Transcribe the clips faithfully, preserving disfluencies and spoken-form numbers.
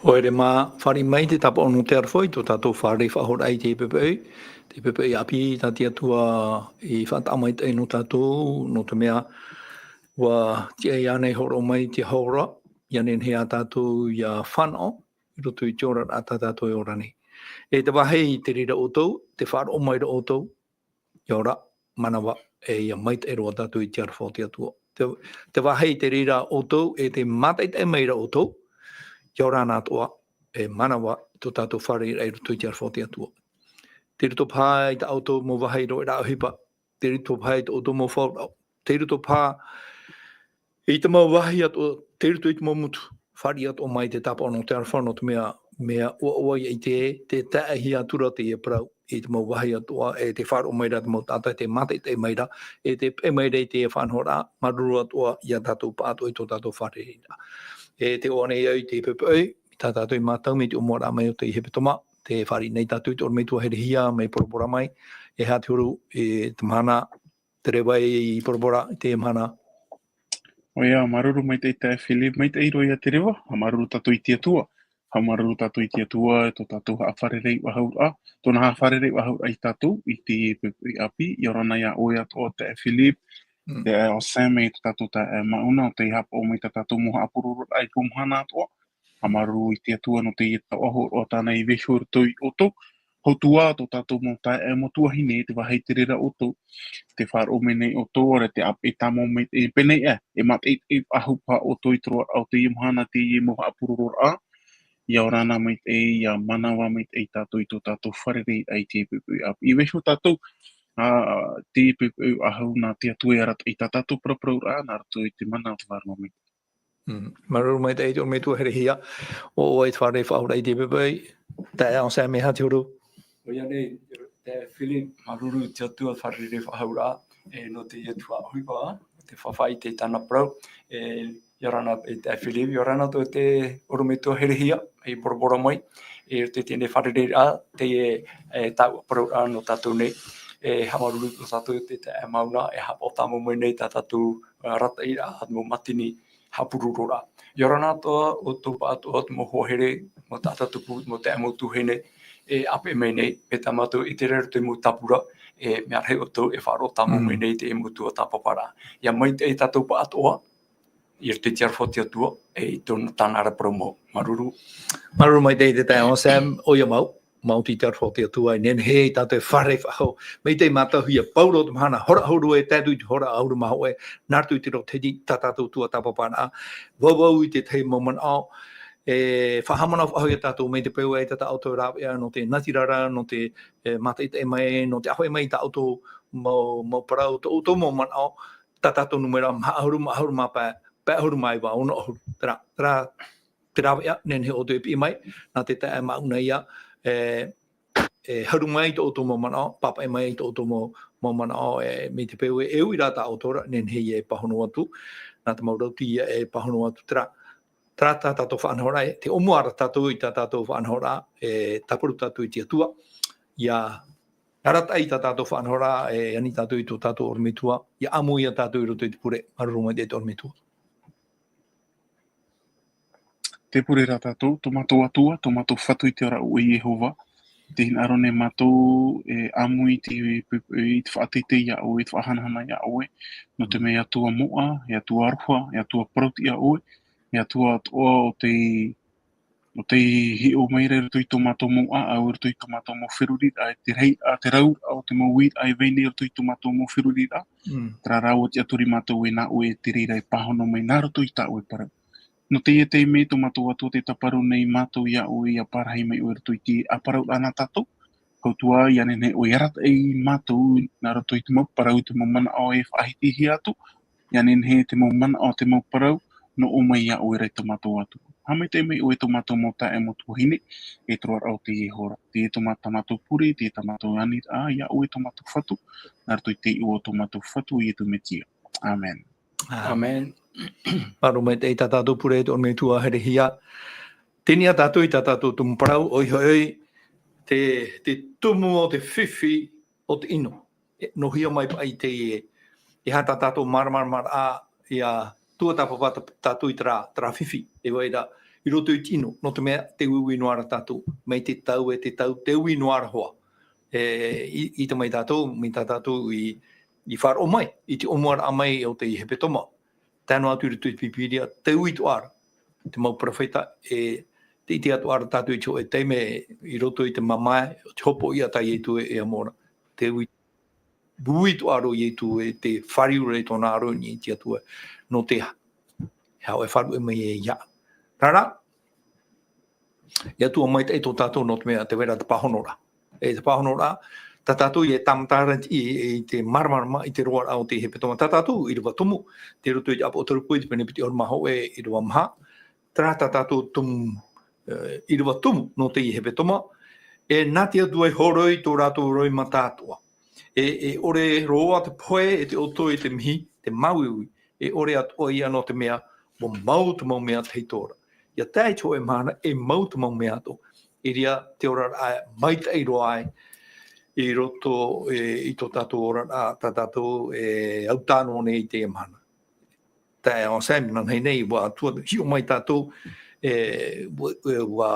ʻOia, mā fāriʻi mai te tāpaʻo nō te aroha i tō tātou fārerei faʻahoʻiraʻa i te poʻipoʻi, te poʻipoʻi ʻāpī, tā te Atua i faʻataʻa maitaʻi nō tātou, nō te mea, ʻua tiʻa iāna e hōroʻa mai te hora, ʻia nehenehe ā tātou ʻia fānaʻo, i roto i te oraraʻa tā tātou e ora nei. E te vāhi i te reira ʻoutou, tē faʻaroʻo mai ra ʻoutou, ʻia ora, manava, e ʻia maitaʻi roa tātou i te aroha o te Atua. Te, te vāhi i te reira ʻoutou, e tē mātaʻitaʻi mai ra ʻoutou, ʻia ora na atoʻa, e manava, tō tātou fārereiraʻa i roto i te aroha o te Atua. Tei roto paha i tā ʻoutou mau vāhi roʻeraʻa ʻohipa, tei roto paha i tō ʻoutou mau faʻaroʻo, tei roto paha i te mau vāhi atoʻa, tei roto i te mau motu, fāriʻi atoʻa mai te tāpaʻo nō te aroha, nō te mea, mea ʻoaʻoa ia ʻite, tē taeʻahia atu ra teie parau, i te mau vāhi atoʻa, e tē faʻaroʻo mai ra te mau taʻata, tē mātaʻitaʻi mai ra, e tē peʻe mai ra i te faʻanahoraʻa, māuruuru atoʻa ia tātou pāʻatoʻa i tō tātou fārereiraʻa. E tē ʻoaʻoa nei au i te poʻipoʻi, tā tātou i mātau mai te ʻōmuaraʻa mai o te hepetoma, tē fāriʻi nei tātou i te ʻorometua Herehia mai Bora Bora mai, e aha te huru, e te mahana, Terevai Bora Bora i teie mahana. ʻOia, māuruuru maitaʻi taeaʻe Philip, maitaʻi roa ia Tereva, haʻamāuruuru tātou i te Atua. Haʻamāuruuru tātou i te Atua, e tō tātou haʻafārerei faʻahou ra, tōna haʻafārerei faʻahou ra ia tātou, i te poʻipoʻi ʻāpī, ʻia ora na ia ʻoe atoʻa taeaʻe Philip, Mm. taeaʻe Sam, e tō tātou taeaʻe Mauna, ʻo tē haʻapaʻo mai i tā tātou mau haʻapurororaʻa i te mau mahana atoʻa. Haʻamāuruuru i te Atua nō teie taoʻa hōroʻa tāna i vaiiho i roto ia ʻoutou. Hotu ā tō tātou mau taeaʻe mau tuahine, te vāhi i te reira ʻoutou, tē faʻaroʻo mai nei ʻoutou, ʻaore rā tē ʻāpeʻe tāmau mai, e pēnei aʻe, e mātaʻitaʻi faʻahou paha ʻoutou i te roaraʻa o teie mahana, teie mau haʻapurororaʻa, ʻia ora na maitaʻi, ʻia manava maitaʻi tātou i tō tātou fārereiraʻa i te poʻipoʻi ʻāpī. I vaiiho tātou, ā, te poʻipoʻi faʻahou nā te Atua e arataʻi i tā tātou paraparauraʻa, nā roto i te mana o te Vārua Maitaʻi. Mm. Māuruuru maitaʻi i te ʻorometua Herehia, ʻo, ʻoe i te fārerei faʻahou ra i te poʻipoʻi, taeaʻe Sam, e aha te huru? ʻOia nei, taeaʻe Philip, māuruuru i te Atua fārerei faʻahou ra, e nō teie tuhaʻa ʻohipa, tē faʻaʻite i tāna parau, e, ʻia ora na, e taeaʻe Philip, ʻia ora na atoʻa te ʻorometua Herehia, i Bora Bora mai, e, te, teie fārereiraʻa, teie, e, taoʻa parau ra nō tātou nei, e, haʻamāuruuru tō tātou te taeaʻe Mauna, e haʻapaʻo tāmau mai nei tā tātou, e, arataʻiraʻa, mau mātini, haʻapurororaʻa. ʻIa ora na atoʻa, ʻoutou pāʻatoʻa, te mau hoa here, mau taʻata tupu, mau taeaʻe mau tuahine, e ʻāpeʻe mai nei, mai tā mātou i te reira te mau tāpura, e mea rahi ʻoutou e faʻaroʻo tāmau mai Mm. nei te mau tuatāpaparaʻa. ʻIa maitaʻi tātou pāʻatoʻa, i roto i te aroha o te Atua, e i tōna, tāna ra parau mau. Māuruuru. Māuruuru maitaʻi te taeaʻe Sam, ʻoia mau. Maoti te aroha o te Atua, e nehenehe ia tātou e fārerei faʻahou. Mai te mātauhia pauroa o te mahana, hora ʻahuru e tae atu i te hora ʻahuru mā hōʻē, nā roto i te rotahiti, tā tātou tuatāpaparaʻa. Vauvau i te tahi mau manaʻo, e faʻahaʻamanaʻo faʻahou ia tātou mai te peu ē tā ʻoutou rāveʻa nō te natirara, nō te, e, mātaʻitaʻi mai, nō te ʻāfaʻi mai i tā ʻoutou mau, mau parau, tō ʻoutou mau manaʻo, tā tātou nūmera maha ʻahuru, maha ʻahuru mā pae, pae ʻahuru mā iva, ono ʻahuru. Terā, terā, te rāveʻa, nehenehe ʻoutou e piʻi mai, nā te taeaʻe Mauna ia, e, e haru mai tō ʻoutou mau manaʻo, pāpaʻi mai tō ʻoutou mau, mau manaʻo, e, mai te peu ē, e ui rā tā ʻoutou ra, nehenehe ia e pāhono atu, nā te mau rauti ia e pāhono atu, terā, terā tā tātou faʻanahoraʻa, e, tē ʻōmua ra tātou i tā tātou faʻanahoraʻa, e tāparu tātou i te Atua, ʻia arataʻi i tā tātou faʻanahoraʻa, e ani tātou i tō tātou ʻorometua, ʻia ʻāmui ia tātou i roto i te pure, māuruuru maitaʻi te ʻorometua. Tē pure ra tātou, tō mātou Atua, tō mātou Fatu i te ao ra ʻo Iehova. Tē hinaʻaro nei mātou e ʻāmui i te, i te faʻateitei ia ʻoe, i te faʻahanahana ia ʻoe. Nō te mea e Atua moʻa, e Atua aroha, e Atua parau-tiʻa ʻoe, e Atua atoʻa ʻo tē, ʻo tē hiʻo mai ra i roto i tō mātou mau ʻāʻau, i roto i tō mātou mau feruriraʻa, i te rahi, ā, te rauraʻa o te mau uiraʻa e vai nei i roto i tō mātou mau feruriraʻa. Mm. Terā rā ʻua tiʻaturi mātou e nā ʻoe e te reira e pāhono mai nā roto i tā ʻoe parau. Nō teie taime, tō mātou Atua, tē tāparu nei mātou ia ʻoe, ʻia parahi mai ʻoe i roto i te ʻāparauraʻa nā tātou. Atua, ʻia nehenehe ʻoe e arataʻi ia mātou nā roto i te mau parau, i te mau manaʻo e faʻahitihia atu, ʻia nehenehe te mau manaʻo, te mau parau, nō ʻō mai iā ʻoe ra i tō mātou Atua. Haʻamaitaʻi mai ʻoe tō mātou mau taeaʻe, mau tuahine, e te roaraʻa o teie hora. Teie tō mā-, tā mātou pure, teie tā mātou aniraʻa, iā ʻoe tō mātou Fatu, nā roto i te iʻoa o tō mātou Fatu, Ietu Metia. Amen. Amen. Māuruuru maitaʻi tā tātou pure, te ʻorometua Herehia. Teie nei tātou i tā tātou tumu parau, ʻoia hoʻi, te, te tumu o te fifi o te ʻino. E, nō hea mai paʻi te, e aha tā tātou māramarama ra, ʻia tuatāpapa tā, tātou i terā, terā fifi, e vai ra, i roto i te ʻino, nō te mea, tē uiui noa ra tātou, mai te tau e te tau, tē ui noa ra hoʻi. E, i, ʻite mai tātou, mai tā tātou i, i faʻaroʻo mai, i te ʻōmuaraʻa mai o te hepetoma. Tae noa atu i roto i te Pīpīria, tē ui atoʻa ra te mau peropheta, e, tē ʻite atoʻa ra tātou i te hōʻē taime i roto i te mamae, o te hopoiʻa tā Ietu e, e amo ra. Tē ui, ui atoʻa ra Ietu e te fāriu ra i tōna aro i niʻa i te Atua, nō te aha. E aha ʻoe e faʻaruʻe mai ai iāʻu. Terā rā, ʻia tuatāpapa maitaʻi tō tātou nō te mea tē vai ra te pāhonoraʻa. E te pāhonoraʻa, tā tātou e tāmata ra i, i te māramarama, i te roaraʻa o te hepetoma. Tā tātou ʻīrava tumu, tei roto i te ʻĀpotarupo i te pene piti ʻahuru mā hōʻē, ʻīrava maha, terā tā tātou tumu, e, ʻīrava tumu nō te hepetoma, e nā te Atua e horoi tō rātou roimata atoʻa. E, e ʻore roa te pohe, e te ʻoto, e te mihi, te māuiui, e ʻore atoʻa ia nō te mea, ʻua mau te mau mea tahito ra. ʻIa tae i te hōʻē mahana, e mau te mau mea atoʻa. I reira te oraraʻa maitaʻi roa ai, i roto, e, i tō tātou oraraʻa, tā tātou, e, autaʻa noa nei i teie mahana. Taeaʻe Sam, inanahi nei, ʻua tua, hiʻo mai tātou, e, ʻua, e, ʻua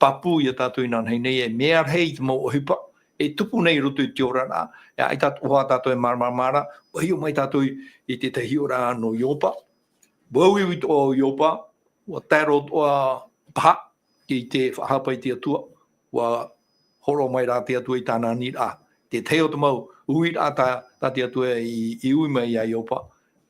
pāpū ia tātou inanahi nei, e mea rahi te mau ʻohipa, e tupu nei i roto i te oraraʻa, e ʻaita atoʻa tātou e māramarama ra, ʻua hiʻo mai tātou i, i te tahi ora nō Iopa, ʻua uiui atoʻa ʻo Iopa, ʻua tae roa atoʻa paha, i te faʻahapa i te Atua, ʻua hōroʻa mai rā te Atua i tāna aniraʻa. Te tahi o te mau uiraʻa tā, tā te Atua i, i ui mai iā Iopa,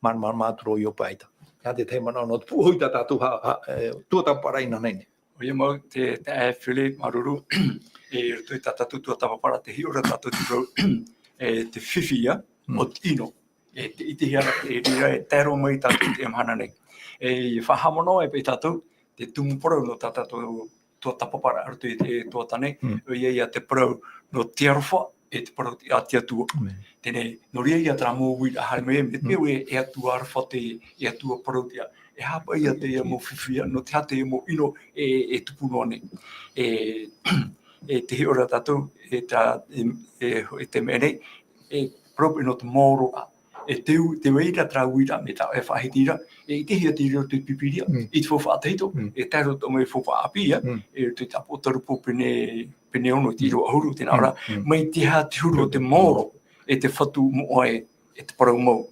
māramarama atu ra ʻo Iopa ʻaita. ʻIa te tahi manaʻo nō te pūʻohu i tā tātou ha, ha, e, tuatāpaparaʻa inanahi nei. ʻOia mau, te, te, e, Philip, māuruuru, e, i roto i tā tātou tuatāpaparaʻa, tē hiʻo ra tātou te parau, e, te fifi ia, Mm. o te ʻino. E, tē ʻitehia ra, e, i reira e tae roa mai tātou i teie mahana nei. E, ʻia faʻahaʻamanaʻo ai paʻi tātou, te tumu parau nō tā tātou tuatāpaparaʻa i roto i te tuatāpaparaʻa nei, Mm. ʻoia ia te parau nō te aroha, e te parau a te Atua. Amen. Teie, nō reira ia terā mau uiraʻa haere mai, mea Mm. te, e, e Atua aroha te, e Atua parauʻtiʻa. E aha paʻi ia teie mau fifi ia, nō te aha teie mau ʻino e, e tupu noa nei. E, e tē hiʻo ra tātou, e tā, e, e, e te mea nei, e parau paʻi nō te maororaʻa. E te u-, tē vai ra terā uiraʻa, mai tā ʻoe e faʻahiti ra, e ʻitehia i roto i te Pīpīria, Mm. i te faufaʻa tahito, Mm. e tae roa atoʻa mai faufaʻa ʻāpī, ʻia, Mm. e i roto i te ʻĀpotarupo pene, pene ono, te Mm. ʻīrava ʻahuru, tē nā Mm. ora, Mm. mai te aha te huru o te maoro, e te Fatu moʻa ē, e te parau mau.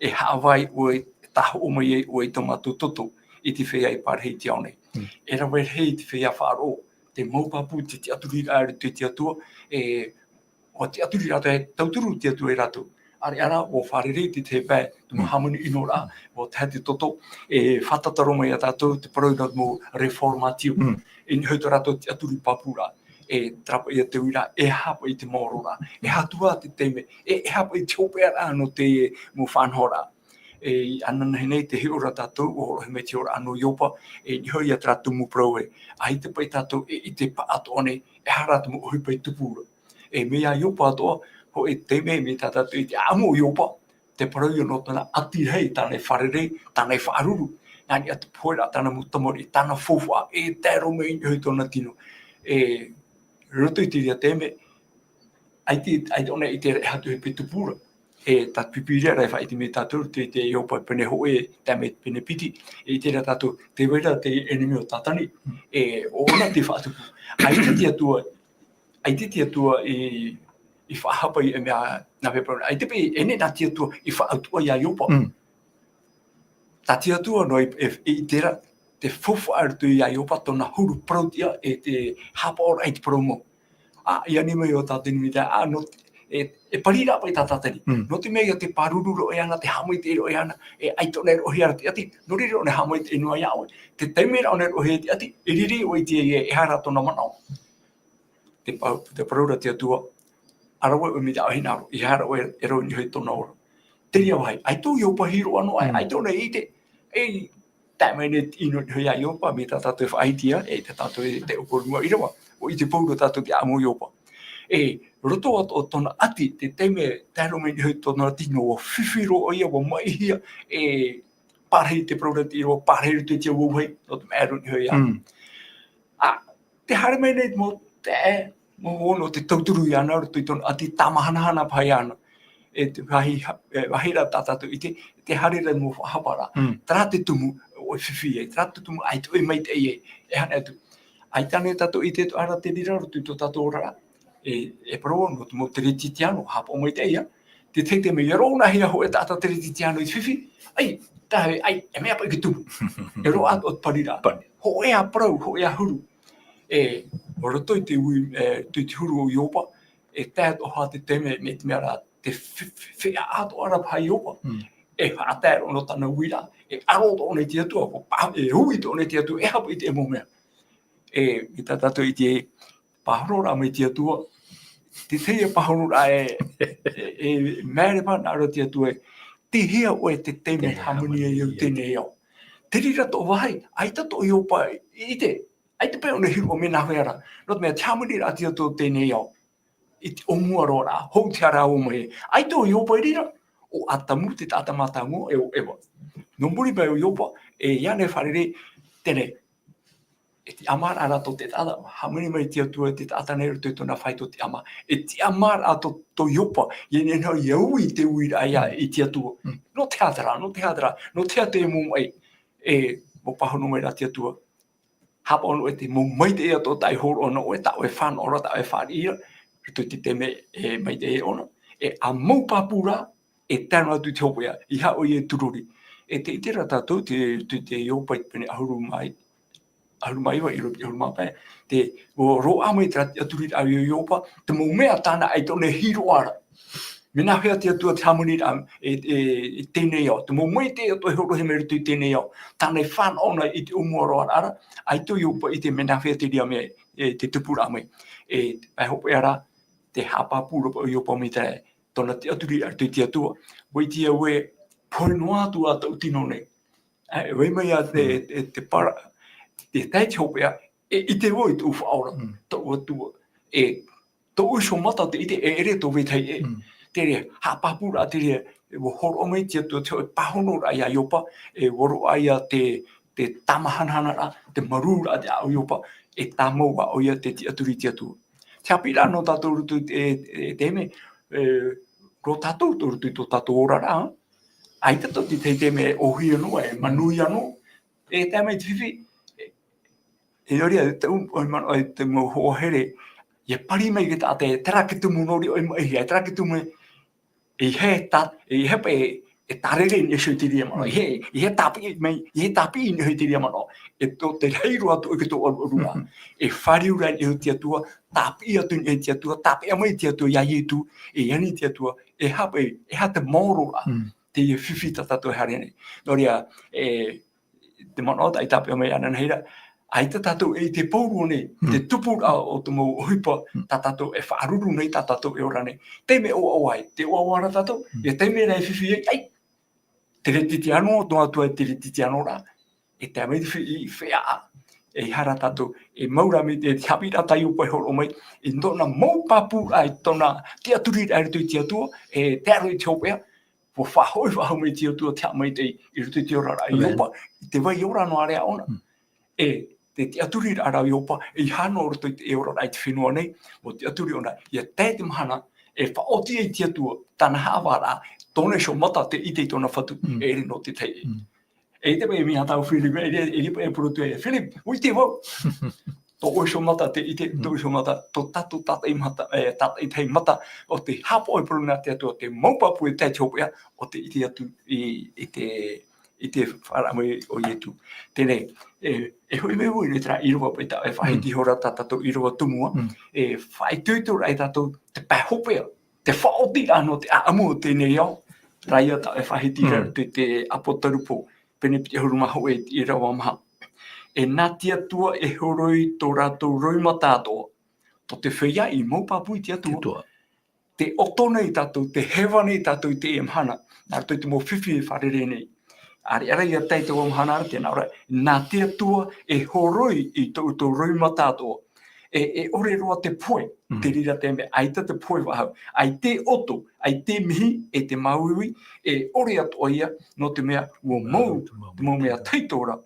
E haʻavā ʻoe, e tāhoʻo mai ai ʻoe i tō mātou toto, i te feiā i parahi i te ao nei. Mm. E rave rahi te feiā faʻaroʻo, te mau pāpū, te tiʻaturiraʻa i roto i te Atua, e, ʻua tiʻaturi rātou, e tauturu te Atua ia rātou. ʻAreʻa rā, ʻua fārerei te tahi pae, te mau Mm. hāmani ʻino ra, ʻua tae te toto, e fātata roa mai ia tātou, te parau nō te mau reformatio. Mm. E niʻa hoʻi tō rātou tiʻaturi pāpūraʻa. E terā paʻi ia te uiraʻa, e aha paʻi te maororaʻa, e aha atu ā te taime, e, e aha paʻi te hopeʻaraʻa nō te mau faʻanahoraʻa. E, inanahi nei tē hiʻo ra tātou, ʻua hōroʻahia mai te oraraʻa nō Iopa, e niʻa hoʻi ia terā tumu parau ē. ʻAita paʻi tātou e, i te pae atoʻa nei, e aha rā te mau ʻohipa i tupu ra. E mea Iopa atoʻa, hōʻē taime, mai tā tātou i te ʻāʻamu o Iopa, te parau ia nō tāna ʻati rahi, tāna i fārerei, tāna i faʻaruru. Nā niʻa te poheraʻa tāna mau tamariʻi, tāna faufaʻa, e tae roa mai i niʻa hoʻi tōna tino. E, roto i te reira taime, ʻaita, ʻaita ʻōna i ʻite ra e aha te ʻohipa i tupu ra. E, tā te Pīpīria ra e faʻaʻite mai ia tātou, te, te Iopa pene hōʻē, tae mai pene piti, e ʻite ra tātou, tē vai ra te ʻenemi o Tātani, e, ʻo ʻōna tei faʻatupu. ʻAita te Atua, ʻaita te Atua i, i faʻahapa i e mea, nā vea parau, ʻaita paʻi, e nehenehe nā te Atua i faʻautuʻa ia Iopa. Mm. Tā te Atua noa i, e, i ʻite ra, te faufaʻa i roto ia Iopa, tōna huru parauʻtiʻa, e te haʻapaʻoraʻa i te parau mau. ʻĀ, i ani mai ʻo Tātani mai te, ʻā, nō te, e, e pariraʻa paʻi tā Tātani. Mm. Nō te mea ia tē pāruru roa ʻoe iāna, tē haʻamaitaʻi roa ʻoe iāna, e ʻaita ʻōna e roʻohia ra te ʻati, nō reira ʻōna e haʻamaitaʻi noa iā ʻoe. Te taime ra ʻōna e roʻohia te ʻati, e riro ʻoe i te, e, e aha rā tōna manaʻo. te pa-, te parau ra te Atua, ʻa rave ʻoe mai tā ʻoe hinaʻaro, ʻeiaha ʻoe e rave i niʻa i tōna ora. Te reira vāhi, ʻaita ʻo Iopa e hiʻo roa noa, mm, ʻaita ʻōna i ʻite, e, tae mai nei i niʻa iho ia Ioba, mai tā tātou e faʻahiti ia, e tā tātou e te ʻōpani mua i reira, ʻua ʻite pauroa tātou i te ʻāʻamu o Ioba. E, roto atoʻa tōna ʻati, te taime e tae roa mai i niʻa i tōna ʻati, nō ʻua fifi roa ʻoia, ʻua maʻihia, e, pārahi te parau ra te reira, pārahi i roto i te auahi, nō te mea e rave i niʻa iho ia. Mm. ʻA, tē haere mai nei mau taeaʻe, mau ono, tē tauturu iāna i roto i tōna ʻati, tāmahanahana paha iāna. E te vāhi ha-, e, vāhi ra tā tātou i ʻite, tē haere ra mau faʻahapa ra. Mm. Terā te tumu, ʻua fifi ai, terā te tumu, ʻaita ʻoe e maitaʻi ai, e haere atu. ʻAita nei tātou i ʻite atoʻa ra te reira i roto i tō tātou oraraʻa. E, e parau nō te mau teretitiano, haʻapaʻo maitaʻi ia. Te tahi taime, ʻia roaʻa nā hea hōʻē taʻata teretitiano i te fifi, ʻai, tae, ʻai, e mea paʻi te tumu. E roaʻa atoʻa te pariraʻa. Pani. Hōʻē ā parau, hōʻē ā huru. E, i roto i te ui, e, i te huru o Ioba, e tae atoʻa te taime, mai te mea ra, te fe-, fe-, feʻaʻa atoʻa ra paha Ioba. Mm. E faʻatae roa nō tāna uiraʻa, e aro atoʻa nei i te Atua, ʻua pa-, e ui atoʻa nei i te Atua, e haʻapaʻo i te mau mea. E, mai tā tātou i ʻite, pāhonoraʻa mai te Atua, te tahi pāhonoraʻa e, e, e, mārama nā roto i te Atua e, tei hea ʻoe te taime e hāmani ai au i teie nei ao. Te reira tō vāhi, ʻaita tō Ioba i ʻite, ʻaita paʻi ʻōna e hiʻo roa mea nāhea ra. Nō te mea te hāmaniraʻa a te Atua i teie nei ao. I te ʻōmuaraʻa, hou te hara o mai. ʻAita ʻo Ioba i reira, ʻo Atamu te taʻata mātāmua, e ʻo Eva. Nō muri mai ʻo Ioba, e ia nei fārerei, teie, e tiʻamāraʻa rā tō te taʻata, hāmani mai te Atua i te taʻata nei i roto i tōna faito tiʻamā. E tiʻamāraʻa tō, tō Ioba, ʻia nehenehe ʻia ui i te uiraʻa ia i te Atua. Mm. Nō te aha terā, nō te aha terā, nō te aha te mau maʻi, e, ʻua pāhono mai ra te Atua. Haʻapaʻo noa ʻoe te mau maitaʻi atoʻa tā ʻoe e hōroʻa noa ʻoe, tā ʻoe e fānaʻo ra, tā ʻoe e fāriʻi ra, i roto i te taime e maitaʻi ʻōna. E ʻa mau pāpū rā, e tae noa atu i te hopeʻa, ʻeiaha ʻoia e tūrori. E tē ʻite ra tātou, te, te, te Ioba i te pene ʻahuru mā, ʻahuru mā iva, i roto i te ʻahuru mā pae, te, ʻua roaʻa mai terā tiʻaturiraʻa o Ioba, te mau mea tāna ʻaita ʻōna e hiʻo roa ra. Mea nāhea te Atua te hāmaniraʻa, e, e, i teie nei ao. Te mau maitaʻi atoʻa e hōroʻahia mai i roto i teie nei ao. Tāna e fānaʻo na i te ʻōmuaraʻa ra, ʻaita ʻo Ioba i ʻite mea nāhea te reira mea, e, tē tupu ra mai. E, te pae hopeʻa ra, tē haʻapāpū ra paʻi ʻo Ioba mai te, tōna tiʻaturiraʻa i roto i te Atua. ʻUa ʻite au ē, pohe noa atu ā tōʻu tino nei. E, vai mai ā te, Mm. e, te para, te tahi te hopeʻa, e ʻite vau i tōʻu Faʻaora, Mm. tōʻu Atua. E, tōʻu iho mata tē ʻite, e ʻere tō vetahi ʻē. Mm. Te reira, haʻapāpūraʻa te reira, e ʻua hōroʻa mai te Atua, te hō-, pāhonoraʻa ia Ioba, e ʻua roaʻa ia te, te tāmahanahanaraʻa, te marūraʻa te ʻāʻau o Ioba, e tāmau ā ʻoia te tiʻaturi i te Atua. Te haʻapiʻiraʻa nō tātou i roto i te, e, e, taime, e, nō tātou, tō roto i tō tātou oraraʻa, ʻaita tō te tahi taime e ʻōhie noa, e manuia noa, e tae mai te fifi, e, e nō reira, te u-, ʻoe manaʻo, e te mau hoa here, ʻia pari mai te taʻata, terā te tumu nō reira ʻoe e maʻihia, terā te tumu e, e ʻeiaha tā-, e ʻeiaha paʻi e, e tārere i niʻa iho i te reira manaʻo, e ʻeiaha, e ʻeiaha tāpiʻi mai, e ʻeiaha tāpiʻi i niʻa iho i te reira manaʻo, e tō te rahi roa atu ʻoe i tō ʻaruʻaruaraʻa, e fāriu ra i niʻa iho i te Atua, tāpiʻi atu i niʻa iho i te Atua, tāpeʻa mai te Atua ia Ietu, e ani te Atua, e aha paʻi, e aha te maoro ra, Mm. teie fifi tā tātou e haere nei. Nō reira, e, te manaʻo tā i tāpeʻa mai anaʻe ra, ʻaita tātou e ʻite pauroa nei, Mm. te tupuraʻa o te mau ʻohipa, Mm. tā tātou e faʻaruru nei, tā tātou e ora nei. Taime ʻoaʻoa ai, tē ʻoaʻoa ra tātou, Mm. e taime ra e fifi ai, ʻai, teretitiano, tō Atua e teretitiano ra, e tae mai te fe-, i feʻaʻa, e ʻeiaha rā tātou, e mau rā mai te, te haʻapiʻiraʻa tā Ioba e hōroʻa mai, i tōna mau pāpūraʻa, i tōna tiʻaturiraʻa i roto i te Atua, e tae roa i te hopeʻa, ʻua faʻahoʻi faʻahou mai te Atua te haʻamaitaʻi i roto i te oraraʻa o Amen. Ioba, i te vai ora noa ra ʻōna. Mm. E, te tiʻaturiraʻa ra o Ioba, e ʻeiaha noa roto i te oraraʻa i te fenua nei, ʻua tiʻaturi ʻōna, ʻia tae te mahana, e faʻaoti ai te Atua, tāna haʻavāraʻa, tōna iho mata tē ʻite i tōna Fatu, Mm. e ʻere nō te tahi. Mm. E ʻite paʻi mai tāʻu Philip, e, e, e, e, e, Philip, ʻua ʻite vau. Tō ʻoe iho mata tē ʻite, Mm. tō ʻoe iho mata, tō tātou tātaʻi mata, e, tātaʻi tahi mata, ʻo tē haʻapaʻo i te parau nā te Atua, te mau pāpū e tae i te hopeʻa, ʻo tē ʻite atu i, i te, i te faʻaara mai o Ietu. Teie, e, e hoʻi mai vau i terā ʻīrava paʻi tā, e faʻahiti Mm. ihora tā tātou ʻīrava tumu ā, Mm. e faʻaitoitoraʻa ia tātou te pae hopeʻa, te faʻaotiraʻa nō te ʻāʻamu o teie nei ao, terā ia tā e faʻahiti ra Mm. i te, te Apotarupo, pene piti ʻahuru mā hōʻē i te ʻīrava maha. E nā te Atua e horoi tō rātou roimata atoʻa, tō te feiā i mau pāpū i te Atua. Te Atua. Te ʻoto nei tātou, te heva nei tātou i teie mahana, nā roto i te mau fifi e fārerei nei. ʻAreʻa rā ia tae i te mau mahana ra, tēnā ʻoe, nā te Atua e horoi i tō ʻoutou roimata atoʻa. E, e ʻore roa te pohe, Mm. te reira te mea, ʻaita te pohe faʻahou, ʻaita te ʻoto, ʻaita te mihi, e te māuiui, e ʻore atoʻa ia, nō te mea, ʻua mau, Te mau te mau mea mea. Tahito ra,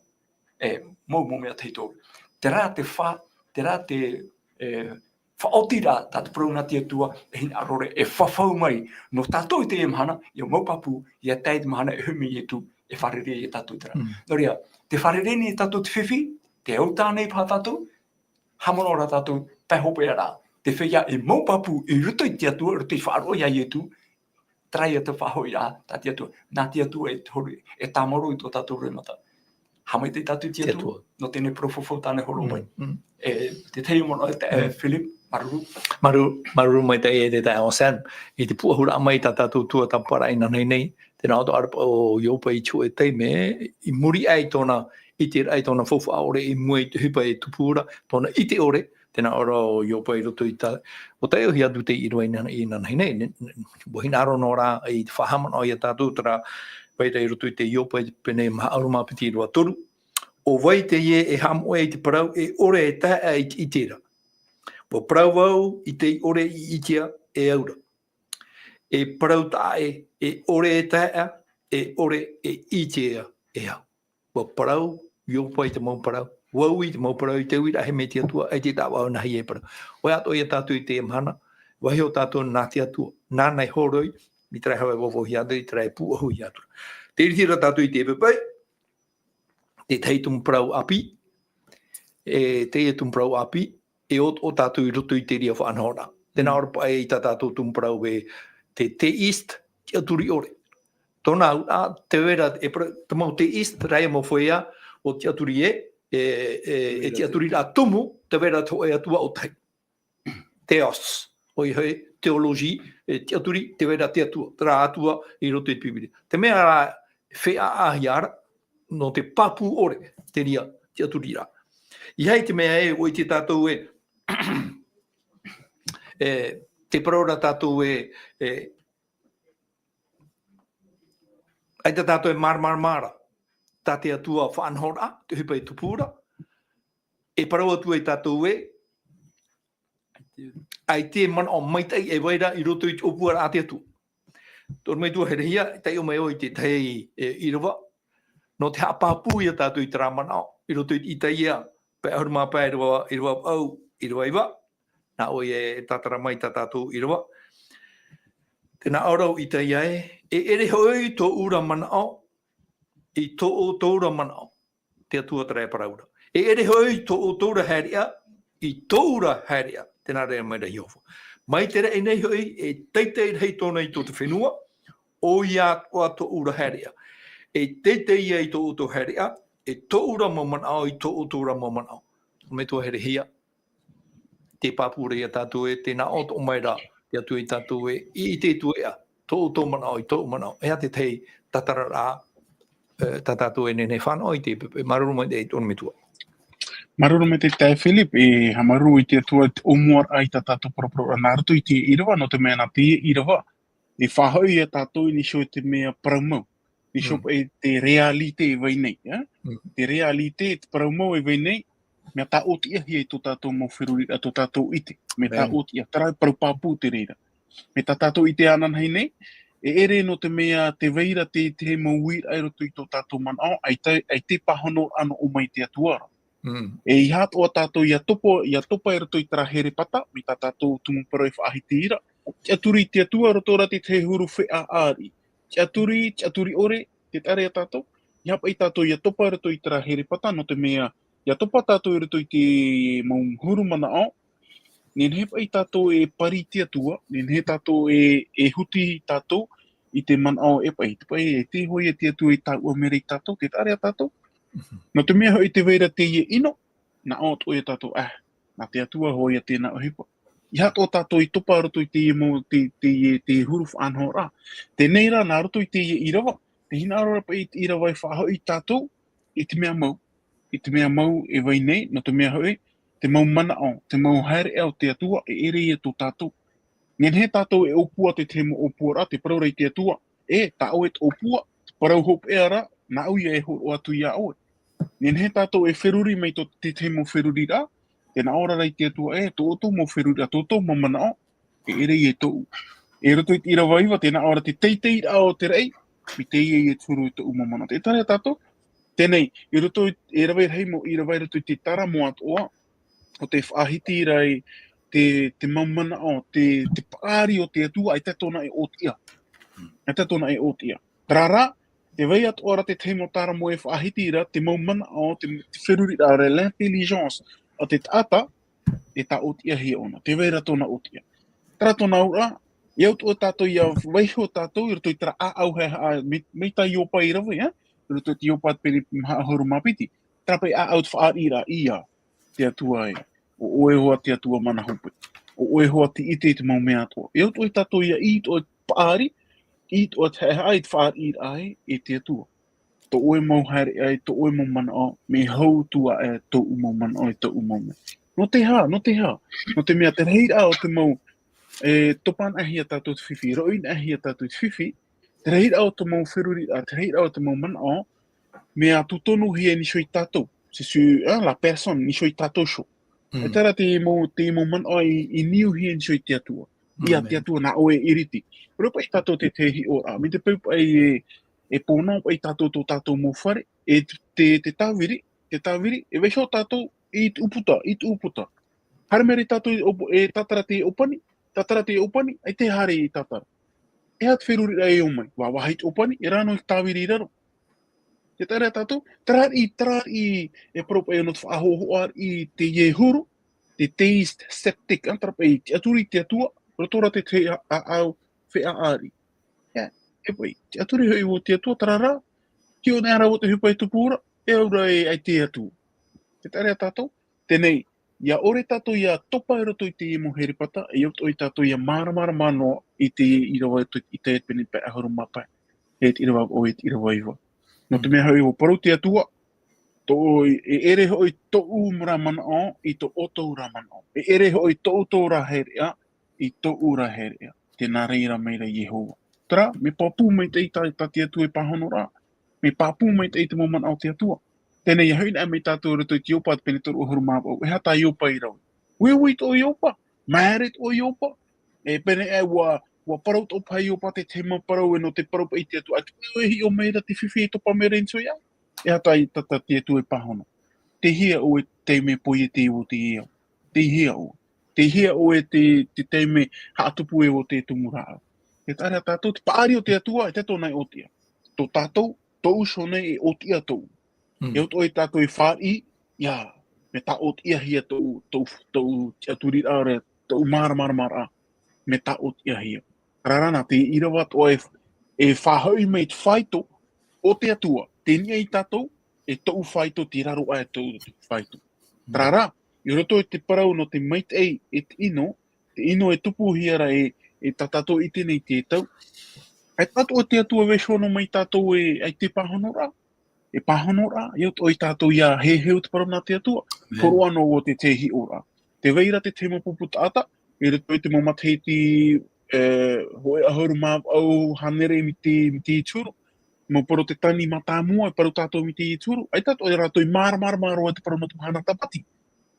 e, mau, mau mea tahito ra. Terā te fa-, terā te, e, faʻaoti ra, tā te parau nā te Atua, e hinaʻaro ra, e fafau mai, nō tātou i teie mahana, ʻia mau pāpū, ʻia tae i te mahana e hoʻi mai Ietu, e fārerei ia tātou terā. Mm. Nō reira, tē fārerei nei tātou te fifi, tē au tā nei paha tātou, haʻamanaʻo rā tātou, tae hopeʻa rā. Te feiā e mau pāpū i roto i te Atua, i roto i faʻaroʻo ia Ietu, terā ia te faʻahoʻiraʻa, tā te Atua. Nā te Atua e te hori, e tāmarū i tō tātou roimata. Haʻamaitaʻi tātou i te Te Atua, Atua. Nō teie nei parau fafau tāna e hōroʻa mai. Mm, mm. E, te tahi manaʻo, e, Mm. Philip, māuruuru. Māuruuru, māuruuru maitaʻi e te taeaʻe Sam, i te pūʻohuraʻa mai tā tātou tuatāpaparaʻa inanahi nei, tēnā ʻoto ʻarapaʻo Iopa i te hōʻē taime, i muri aʻe i tōna, i te raʻi tōna faufaʻa ʻore i mua i te ʻohipa e tupu ra, tōna ʻite ʻore, tēnā ʻoe rā ʻo Iopa i roto i tā, ʻua tae ʻōhie atu te ʻīrava inanahi, inanahi nei, ne, ne, ʻua hinaʻaro noa rā, i te faʻahaʻamanaʻo ia tātou terā, vai ra i roto i te Iopa i te pene maha ʻahuru mā piti ʻīrava toru. ʻO vai teie e haʻamoʻe i te parau, e ʻore e taeaʻe i te ʻite ra? ʻUa parau vau i tei ʻore i ʻitea e au ra. E parau taʻa ʻē, e ʻore e taeaʻe, e ʻore e ʻitea e au. ʻUa parau, Iopa i te mau parau, vau i te mau parau, i te uiraʻa e mai te Atua, ʻaita tāʻu vau nā hea e parau. ʻOia atoʻa ia tātou i teie mahana, vaiiho tātou nā te Atua, nāna e horoi, i terā e vauvauhia atu, i terā e pūʻohuhia atu. Tē ʻiriti ra tātou i te pepa, te tahi tumu parau ʻāpī, e, teie tumu parau ʻāpī, e ʻoto tātou i roto i te reira faʻanahoraʻa. Tēnā Mm. ʻoe rā paʻi i tā tātou tumu parau e te theist, tiʻaturi ʻore. Tōna auraʻa, tē vai ra, e parau, te mau theist, terā ia mau feiā, ʻo tiʻaturi ē, e, e, e tiʻaturiraʻa tumu, tē vai ra te hōʻē Atua ʻo tahi. Theos, ʻoia hoʻi, theology, e tiʻaturi, tē vai ra te Atua, terā Atua i roto i te Bīblia. Te mea rā, feiā ʻāhia ra, nō te pāpū ʻore, te reira, tiʻaturiraʻa. ʻEiaha te mea ē, ʻua ʻite tātou ē, e, tē parau ra tātou ē, e, ʻaita tātou e māramarama ra, tā te Atua faʻanahoraʻa, te ʻohipa e tupu ra, e parau atu ai tātou ē, ʻaita e manaʻo maitaʻi e vai ra i roto i te ʻōpuaraʻa a te Atua. Tō ʻoe metua herehia, taiʻo mai ʻoe i te tahi, e, ʻīrava. Nō te haʻapāpū ia tātou i terā manaʻo, i roto i Itaia, pae ʻahuru mā pae ʻīrava, ʻīrava vaʻu, ʻīrava iva. Nā ʻoe e tātara mai tā tātou ʻīrava. Tēnā ʻoe rā ʻo Itaia ē, e ʻere hoʻi tōʻu ra manaʻo, i tō ʻoutou ra manaʻo. Te Atua terā e parau ra. E ʻere hoʻi tō ʻoutou ra haereʻa, i tōʻu ra haereʻa, tēnā rā mai ra Iehova. Mai te raʻi nei hoʻi, e teitei rahi tōna i tō te fenua, ʻoia atoʻa tōʻu ra haereʻa. E teitei ia i tō ʻoutou haereʻa, e tōʻu ra mau manaʻo, i tō ʻoutou ra mau manaʻo. Metua herehia, te pāpū ra ia tātou ē, tēnā ʻoto mai ra, te Atua ia tātou ē, i te tuea, tō ʻoutou manaʻo, i tōʻu manaʻo. E aha te tahi tātararaʻa, e, tā tātou e nehenehe e fānaʻo i te pepe, māuruuru maitaʻi tō ʻoe metua. Māuruuru maitaʻi Philip, e haʻamāuruuru i te Atua, te ʻōmuaraʻa i tā tātou paraparau, nā roto i te ʻīrava, nō te mea nā te ʻīrava, e faʻahoʻi ia tātou i niʻa i te mea parau mau. Niʻa Mm. i te réalité e vai nei, e? Mm. Te réalité, te parau mau e vai nei, mea tāʻotiʻahia i tō tātou mau feruriraʻa, tō tātou ʻite. Mea Amen. Tāʻotiʻa, terā e parau pāpū te reira. Mea tā tātou ʻite ananahi nei, e ʻere nō te mea tē vai ra te, te mau uiraʻa i roto i tō tātou manaʻo, ʻaita, ʻaita e pāhono ra ʻō mai te Atua ra. Mm. E ʻeiaha atoʻa tātou ʻia topa, ʻia topa i roto i terā herepata, mai tā tātou tumu parau e faʻahiti ra. Tiʻaturi i te Atua, roto rā te tahi huru feʻaʻa riʻi. Tiʻaturi, tiʻaturi ʻore, te taʻa ra ia tātou. ʻEiaha paʻi tātou ʻia topa i roto i terā herepata, nō te mea, ʻia topa tātou i roto i te mau huru manaʻo, nehenehe paʻi tātou e pari i te Atua, nehenehe tātou e, e huti tātou i te manaʻo e paʻi, te paʻi, e te hoʻi e te Atua i taʻua mai ra ia tātou, te taʻa ra ia tātou. Mhm. Nō te mea hoʻi tē vai ra teie ʻino, nā ʻō atoʻa ia tātou, ah, nā te Atua hoʻi ia tēnā ʻohipa. ʻEiaha atoʻa tātou i topa roto i teie mau, te, te, te huru faʻanahoraʻa. Teie rā, nā roto i teie ʻīrava, tē hinaʻaro ra paʻi te ʻīrava e faʻahoʻi ia tātou i te mea mau, i te mea mau e vai nei, nō te mea hoʻi, te mau manaʻo, te mau haereʻa o te Atua, e ʻere ia tō tātou. Nehenehe tātou e ʻōpua te, te mau ʻōpuaraʻa, te parau ra i te Atua, e, tā ʻoe te ʻōpua, te parau hopeʻa ra, nāʻu ia e hōroʻa atu iā ʻoe. Nehenehe tātou e feruri mai tō te, te mau feruriraʻa, tē nā ʻō ra i te Atua, e, tō ʻoutou mau feruriraʻa, tō ʻoutou mau manaʻo, e ʻere ia tōʻu. I roto i te ʻīrava iva, tē nā ʻō ra te teiteiraʻa o te raʻi, mai teie ia te huru i tōʻu mau manaʻo. Tē ʻite ra tātou, teie nei, i roto i, e rave rahi mau ʻīrava i roto i te taramo atoʻa, ʻo tē faʻahiti ra i te, te mau manaʻo, te, te paʻari o te Atua, ʻaita tōna e ʻōtiʻa. ʻAita tōna e ʻōtiʻa. Terā rā, tē vai atoʻa ra te tahi mau taramo e faʻahiti ra, te mau manaʻo, te, te feruriraʻa, l'intelligence, a te taʻata, e tāʻōtiʻahia ʻōna. Tē vai ra tōna ʻōtiʻa. Terā tōna auraʻa, e au atoʻa tātou ia vaiiho tātou, i roto i terā ʻāʻau haʻehaʻa, mai, mai tā Ioba i rave, e? I roto i te Ioba pene maha ʻahuru mā piti. Terā paʻi ʻāʻau te faʻariʻiraʻa ia, te Atua e. ʻO ʻoe hoʻi te Atua mana hope. ʻO ʻoe hoʻi te ʻite i te mau mea atoʻa. E au atoʻa tātou ia ʻī atoʻa paʻari, ʻī atoʻa te haʻehaʻa i te faʻariʻiraʻa e, e te Atua. Tō ʻoe mau haereʻa, tō ʻoe mau manaʻo, mea hau atu ā e tōʻu mau manaʻo, e tōʻu mau mea. Nō te aha, nō te aha, nō te mea te rahiraʻa o te mau, e, topanaʻahia tātou te fifi, roʻinaʻahia tātou te fifi, te rahiraʻa o te mau feruriraʻa, te rahiraʻa o te mau manaʻo, mea tūtonuhia iho ia tātou, c'est sûr, hein, la personne, iho ia tātou iho. Mm. E terā te mau, te mau manaʻo i, i niuhia iho ia te Atua. Ia te Atua nā ʻoe e iriti. Rua paʻi tātou te, te hiʻoraʻa, mai te peu paʻi e, e pōnā paʻi tātou tō tātou mau fare, e te, te, te tāviri, te tāviri, e vaiiho tātou i te ʻūputa, i te ʻūputa. Haere mai ra tātou i ʻōp-, e tātara te ʻōpani, tātara te ʻōpani, ʻaita e haere i tātara. E aha te feruriraʻa e ō mai, vāvāhi te ʻōpani, e rā noa i te tāviri i raro. Tē ʻite ra tātou, terā riʻi, terā riʻi, e parau paʻi ʻōna te faʻahōhoʻa riʻi i teie huru, te test septic, ā, terā paʻi, tiʻaturi i te Atua, roto rā te, te ʻā-, ʻāʻau, feʻaʻa riʻi. Ia, e paʻi, tiʻaturi hoʻi vau i te Atua, terā rā, hiʻo nei ra vau te ʻohipa e tupu ra, e au ra e, ʻaita e Atua. Tē ʻite ra tātou, teie nei, ʻia ʻore tātou ʻia topa i roto i te mau herepata, e au atoʻa tātou ʻia māramarama noa i te ʻīrava i te, i te pene pae ʻahuru mā pae, e te ʻīrava vaʻu, e te ʻīrava iva. Nō te mea hoʻi, ʻua parau te Atua, tō, e ʻere hoʻi tōʻu ra manaʻo i tō ʻoutou ra manaʻo. E ʻere hoʻi tō ʻoutou ra haereʻa i tōʻu ra haereʻa. Tē nā reira mai ra Iehova. Terā, mea pāpū maitaʻi tā, tā te Atua e pāhono ra. Mea pāpū maitaʻi te mau manaʻo o te Atua. Teie nei, ʻia hoʻi na mai tātou i roto i te Ioba, te pene toru ʻahuru mā vaʻu. E aha tā Ioba i rave? Uiui atoʻa Ioba, māere atoʻa Ioba. E pēnei aʻe, ʻua, ʻua parau atoʻa paha Ioba te, te mau parau e nō te parau paʻi i te Atua. ʻAita ʻoe e hiʻo mai ra te fifi e topa mai ra iho ia. E aha tā, tā, tā te Atua e pāhono? Tei hea ʻoe te taime e poiete i ʻō i te ao? Tei hea ʻoe? Tei hea ʻoe te, te taime haʻatupu e ʻō i te tumu rāʻau? E taʻa ra tātou, te paʻari o te Atua, ʻaita tōna e ʻōtiʻa. Tō tātou, tōʻu iho nei e ʻōtiʻa tōʻu. Mm. E au atoʻa tātou e fāriʻi, ia, mea tāʻōtiʻahia tōʻu, tōʻu, tōʻu tiʻaturiraʻa ra, tōʻu māramaramaraʻa, mea tāʻōtiʻahia. Terā rā, nā te ʻīrava atoʻa e, e faʻahoʻi mai te faito o te Atua, tei niʻa ia tātou, e tōʻu faito, tei raro aʻe tōʻu, tōʻu faito. Terā rā, i roto i te parau nō te maitaʻi e te ʻino, te ʻino e tupuhia ra e, e tā tātou i teie nei te tau. ʻAita atoʻa te Atua e vaiiho noa mai ia tātou e, ʻaita e pāhono ra. E pāhono ra, e au atoʻa tātou ʻia heheu te parau nā te Atua. Amen. Hōroʻa noa vau i te, te hiʻoraʻa. Tē vai ra te, te mau pupu taʻata, i roto i te mau matahiti, e, hōʻē ʻahuru mā vaʻu hānere mai te, mai te Ieturu. Mau Porotetani mātāmua, e parau tātou mai te Ieturu. ʻAita atoʻa rātou i māramarama roa i te parau nō te mahana tāpati.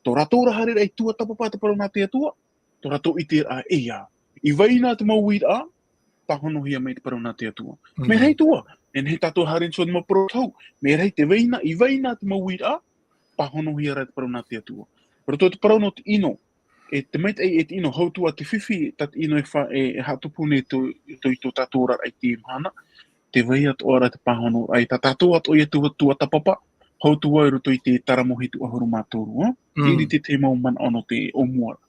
Tō rātou ra haereraʻa i tuatāpapa i te parau nā te Atua, tō rātou ʻiteraʻa, e ia. I vai na te mau uiraʻa, pāhonohia mai te parau nā te Atua. Mm. Mea rahi atoʻa, e nehenehe tātou e haere iho i te mau parau tau, mea rahi tē vai na, i vai na te mau uiraʻa, pāhonohia ra te parau nā te Atua. Roto i te parau nō te ʻino, e te maitaʻi e te ʻino, hau atu ā te fifi, tā te ʻino e fa-, e, e haʻatupu nei tō, tō, i tō tātou oraraʻa i teie mahana, tē vai atoʻa ra te pāhono, ʻaita tā tātou atoʻa ia tua, tuatāpapa, hau atu ā i roto i te Taramo hitu ʻahuru mā toru, ā? Mm. Iri te, te mau manaʻo nō te ʻōmuaraʻa.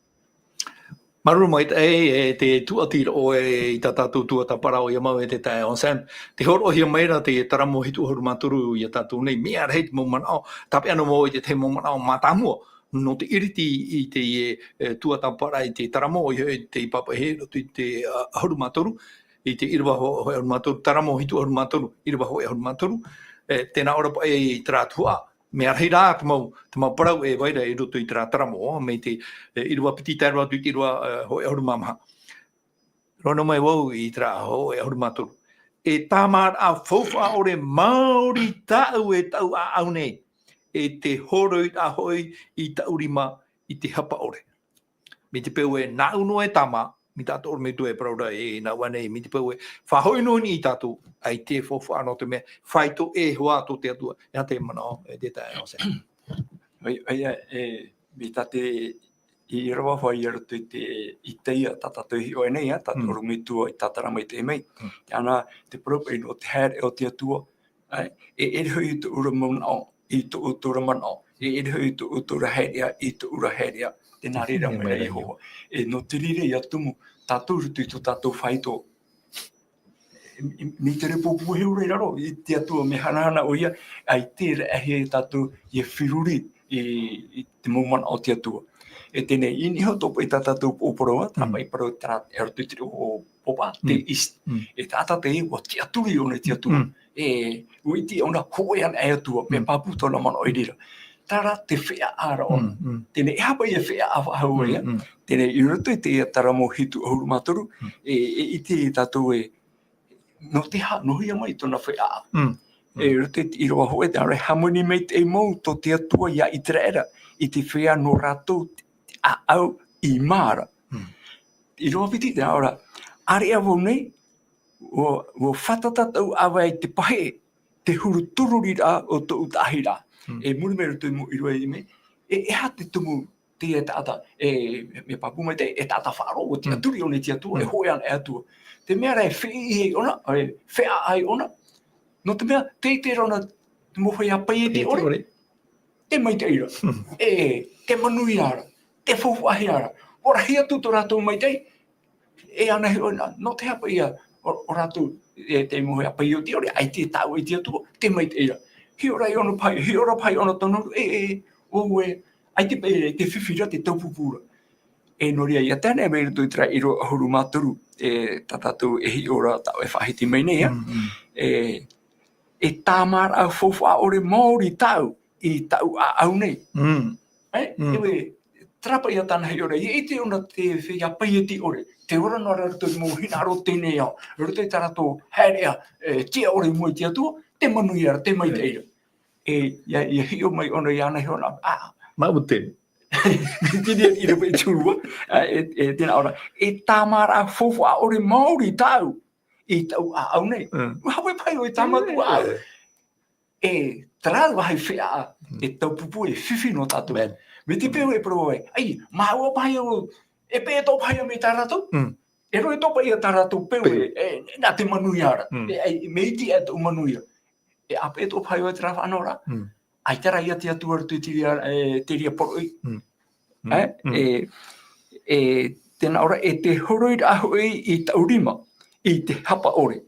Māuruuru maitaʻi, e te tūʻati ra ʻoe i tā tātou tuatāpapa ra ʻoia mau e te taeaʻe Sam. Tē hōroʻahia mai ra te Taramo hitu ʻahuru mā toru ia tātou nei, mea rahi te mau manaʻo, tāpeʻa noa mau i te, te mau manaʻo mātāmua, nō te iriti i te, e, e, tuatāpapa ra i te Taramo, ʻoia hoʻi te pāpaʻihia i roto i te, a, ʻahuru mā toru, i te ʻīrava ho-, hōʻē ʻahuru mā toru, Taramo hitu ʻahuru mā toru, ʻīrava hōʻē ʻahuru mā toru, e, tē nā ʻō ra paʻi terā tuhaʻa, Mea rahi rā te mau, te mau parau e vai ra i roto i terā taramo, mai te, e, ʻīrava piti tae roa atu i te ʻīrava, e, hōʻē ʻahuru mā maha. Roa noa mai vau i terā hōʻē ʻahuru mā toru. E tāmāraʻa faufaʻa ʻore maori tāʻu e taʻu ʻāʻau nei, e te horoiraʻa hoʻi i taʻu rima i te hapa ʻore. Mai te peu ē, nāʻu noa e tāmā, mai tā te ʻorometua e parau ra e nā ʻō nei, mai te peu ē, faʻahoʻi noa nei tātou, ʻaita e faufaʻa nō te mea, faito e hoa tō te Atua, e aha te manaʻo, e te taeaʻe Jose. ʻOia, ʻoia, e, mai tā te, i ʻīrava hoʻi i roto i te, i teie tā tātou i hiʻo nei, ā, tā te Mm. ʻorometua i tātara mai te mai. Mm. Te ana, te parau paʻi nō te haere o te Atua, ʻae, e ʻere hoʻi i tō ʻoe ra manaʻo, i tō ʻoe ra manaʻo, e ʻere hoʻi i tō ʻoe ra haereʻa, i tō ʻoe ra haereʻa, tē nā reira mai ra Iehova. E nō te reira ia tumu, tātou i roto i tō tātou faito. I, i, mai te reira pōpū e hau ra i raro, i te Atua mea hanahana ʻoia, ʻaita e raʻehia e tātou, ia feruri i, i te mau manaʻo o te Atua. E teie, i niʻa iho atoʻa paʻi tā tātou pō-, parau, ā, tā Mm. paʻi parau, terā, e roto i te reo pōpā, te Mm. east. Mm. E taʻata teie, ʻua tiʻaturi ʻōna i te Atua. Mm. E, ʻua ʻite ʻōna, hōʻē anaʻe Atua, mea Mm. pāpū tōna manaʻo i reira. Terā te feʻaʻa ra ʻōna. Mm, mm. Teie, e aha paʻi e feʻaʻa faʻahou Mm, ia? mm. Teie, i roto i te taramo hitu ʻahuru mā toru, Mm. e, e ʻite tātou ē, nō te aha, nō hea mai tōna feʻaʻa. Mm. E, i roto i te ʻīrava hōʻē, terā, e hāmani maitaʻi mau tō te Atua ia Iteraera, i te feiā nō rātou te ʻāʻau i mā ra. Mm. ʻĪrava piti, terā, ʻāreʻa vau nei, ʻua, ʻua fātata tāʻu ʻāvae i te pahe, te huru tururiraʻa o tōʻu taʻahiraʻa. Mm. E muri mai roto i te mau ʻīrava i te mea, e, e aha te tumu teie taʻata, e, mea pāpū maitaʻi, e taʻata faʻaroʻo, ʻua Mm. tiʻaturi ʻōna i te Atua, e Mm. hōʻē anaʻe Atua. Te mea ra e feʻaʻa ai ʻōna, e, feʻaʻa ai ʻōna, nō te mea, tē ʻite ra ʻōna, te mau feiā paieti ʻore, tē maitaʻi ra. Mm. E, tē manuia ra, tē faufaʻahia ra. ʻUa rahi atu tō rātou maitaʻi, e ana hiʻo na, nō te aha paʻi ia, ʻo, ʻo rātou, e, te mau feiā paieti ʻore, ʻaita e taʻu i te Atua, tē maitaʻi ra. Hiʻo ra i ʻōna paʻi, hiʻo ra paʻi ʻōna tono, e, e, ʻo, e, ʻaita paʻi, e, te fifi ra, te taupupū ra. E nō reira, ia tae nei mai roto i terā ʻīrava ʻahuru mā toru, e, tā tātou e hiʻo ra, tāʻu e faʻahiti mai nei, ā. Mm, mm. E, e tāmāraʻa faufaʻa ʻore maori tāʻu i taʻu ʻāʻau nei. Mm. E, Mm. e, terā paʻi ia tāna hiʻo ra, ʻia ʻite ʻōna te feiā paieti ʻore, tē ora noa ra roto i te mau hinaʻaro o teie nei ao, roto i tā rātou haereʻa, e, tiʻa ʻore i mua i te Atua, tē manuia ra, tē maitaʻi ra. E, ʻia, ʻia hiʻo mai ʻōna i ana hiʻo na, ā. Mā ʻō te. Te reira, i reira paʻi te huru, ā, e, e, tēnā ʻōna. E tāmāraʻa faufaʻa ʻore maori tāʻu i taʻu ʻāʻau nei. Mm. ʻUa haʻapaʻo paʻi ʻoe i tā mātou ʻāʻau. E, terā vāhi feʻaʻa, Mm. e taupupū, e fifi nō tātou. Amen. Mai te peu e parau ai, ʻai, māua paʻi au, e peʻe atoʻa paʻi au mai tā rātou. Mm. E roʻe atoʻa paʻi ia tā rātou peu, Peu. e, e, nā te manuia ra. Mm. E, ʻai, mea iti ā tōʻu manuia. E ʻāpeʻe atoʻa paʻi au i terā faʻanahoraʻa. Mm. ʻAita rā ia te Atua roto i te reira, e, te reira poroʻi. Mm. Mm. E, Mm. e, e, tēnā ʻōna, e te horoiraʻa hoʻi i taʻu rima, i te hapa ʻore.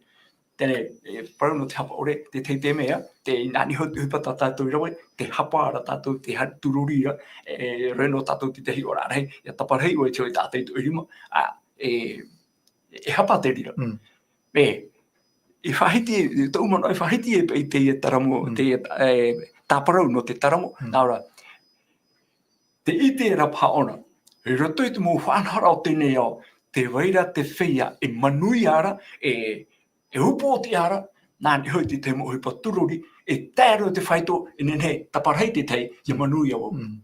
Teie, e, parau nō te hapa ʻore, te tahi te mea, te, i nā niʻa iho te ʻohipa tā tātou i rave, te hapa ra tātou, te ha-, tururiraʻa, e, roʻe nō tātou te tahi ʻōrā rahi, ʻia taparahi ʻoe i te hōʻē taʻata i tō ʻoe rima, ā, e, e hapa te reira. Mm. E, i faʻahiti, tōʻu manaʻo, i faʻahiti e paʻi teie taramo, Mm. teie, e, tāparau nō te taramo, Mm. nā ʻōna, tē ʻite ra paʻi ʻōna, i roto i te mau faʻanahoraʻa o teie nei ao, tē vai ra te feiā e manuia ra, e, e upoʻotiʻa ra, nā niʻa iho i te tahi mau ʻohipa turori, e tae roa i te faito, e nehenehe, taparahi te tahi, ʻia manuia vau. Mm.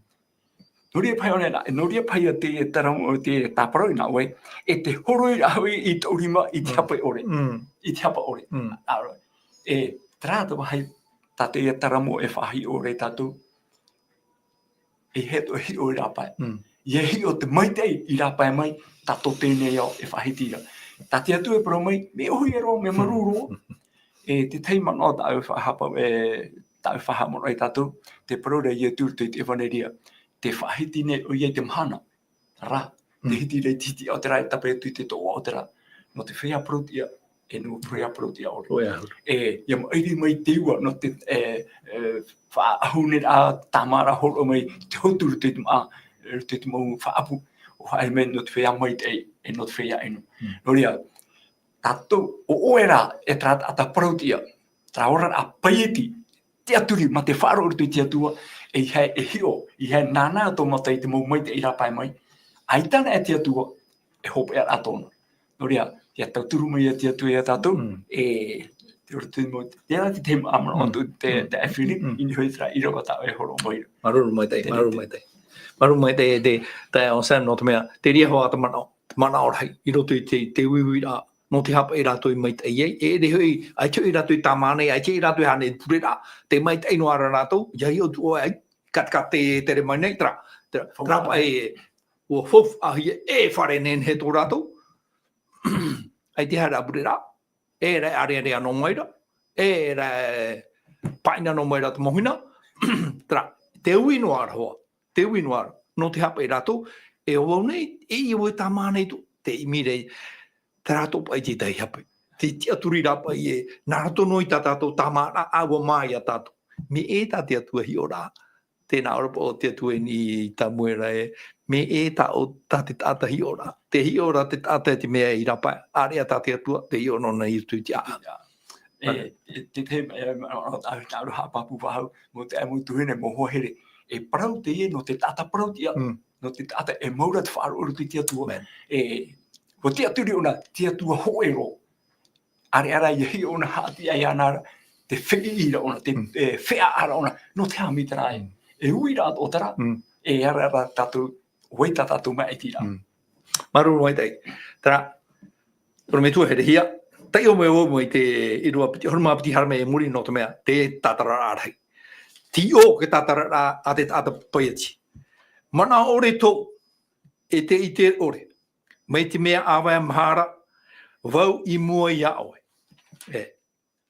Nō reira paʻi ʻōna, nō reira paʻi ia te, e taramo, te tāparau nā ʻoe, e te horoiraʻa hoʻi i tōʻu rima, i te Mm. hapa ʻore. Mm. I te hapa ʻore. Mm. Nā ʻōna, e, terā te vāhi, tā teie taramo e faʻahiʻo ra ia tātou, e hia atoʻa e hiʻo i rāpae. Mm. ʻIa hiʻo te maitaʻi i rāpae mai, tā tō teie nei ao e faʻahiti ra. Tā te Atua e parau mai, mea ʻōhie roa, mea marū roa. E te tahi manaʻo tāʻu e faʻahapa, e, tāʻu e faʻahaʻamanaʻo ia tātou, tē parau ra Ietu i te ʻEvaneria, tē faʻahiti nei ʻoia i te mahana, rā, tē Mm. hiti ra i te hitiʻa o te rā, e tāpae atu i te toʻoʻa o te rā. Nō te feiā parauʻtiʻa, e nō te feiā parauʻtiʻa ʻore. ʻOia. E, ʻia maʻiri mai te ua, nō te, e, e, faʻahou nei rā, tāmāraʻa hōroʻa mai, te hotu i roto i te māʻa, i roto i te mau faʻaʻapu, ʻua haere mai nō te feiā maitaʻi, e nō te feiā ʻino. Mm. Nō reira, tātou, ʻo ʻoe rā, e terā taʻata parauʻtiʻa, terā oraraʻa paieti, tiʻaturi, mā te faʻaroʻo i roto i te Atua, e ʻeiaha e hiʻo, ʻeiaha e nānā tō mātou i te mau maitaʻi i rāpae mai. ʻAita anaʻe te Atua, e hopeʻa rā tōna. Nō reira, ʻia tauturu mai ia te Atua ia tātou, Mm. e, te ora tū mau, terā te tahi manaʻo Mm. atu, te, Mm. te ʻāfiri, Mm. i niʻa hoʻi terā ʻīrava tā ʻoe e hōroʻa mai ra. Māuruuru maitaʻi, Te māuruuru rite. maitaʻi. Māuruuru maitaʻi, te, te, o Sam, nō te mea, te reira hoʻi te manaʻo, te manaʻo rahi, i roto i te, te uiuiraʻa, nō te aha paʻi rātou i maitaʻi ai, e ʻere hoʻi, ʻaita hoʻi rātou i tāmā nei, ʻaita hoʻi rātou i haere i te pureraʻa, tē maitaʻi noa ra rātou, ʻia hiʻo atu ʻoe ai, ka, ka te tere mai nei, terā, terā, terā paʻi, ʻua faufaʻahia e fare nehenehe tō rātou, ʻaita e haere i te pureraʻa, e rā e ʻārearea noa mai ra, e rā e pāʻina noa mai ra te mau hina, terā, te ui noa ra hoʻi, te ui noa ra, nō te aha paʻi rātou, e ʻo vau nei, e ʻia vau e tāmā nei tō, te ʻimi ra, terā tō paʻi te tahi hape. Te tiʻaturi rā paʻi e, nā roto noa i tā tātou tāmāraʻa, ʻua mā ia tātou. Mea ʻē tā te Atua hiʻoraʻa, tē nā ʻō ra paʻi te Atua i niʻa i Samuera ē, mea ʻē tā ʻo, tā te taʻata hiʻoraʻa. Tē hiʻo ra te taʻata i te mea i rāpae, ʻāreʻa tā te Atua, tē hiʻo noa nei i roto i te ʻāʻau. E, e, te, te, e, a, a, a, a, haʻapāpū faʻahou, mō te, mō tuahine, mō hoa here. E parau teie nō te taʻata parauʻtiʻa, Mm. nō te taʻata e mau ra te faʻaroʻo i roto i te Atua. Amen. E, ʻua tiʻaturi ʻōna, te Atua hōʻē roa. ʻAreʻa rā ʻia hiʻo ʻōna haʻapiʻi iāna ra, te fēʻiʻi ra ʻōna, te, Mm. e, fēʻaʻa ra ʻōna, nō te aha mai terā ē. Mm. E uiraʻa atoʻa terā, Mm. e ʻere rā tātou, ʻo vai tā tātou maitaʻi ra. Mm. Māuruuru maitaʻi. Terā, ʻorometua herehia, taiʻo mai vau mai te ʻīrava piti, ʻahuru mā piti haere mai i muri nō te mea, te tātararaʻa rahi. Tē ʻō te tātararaʻa a te taʻata paiati. Manaʻo ʻore tō, e te ʻite ʻore. Mai te mea ʻāvae maha ra vau i mua iā ʻoe. E,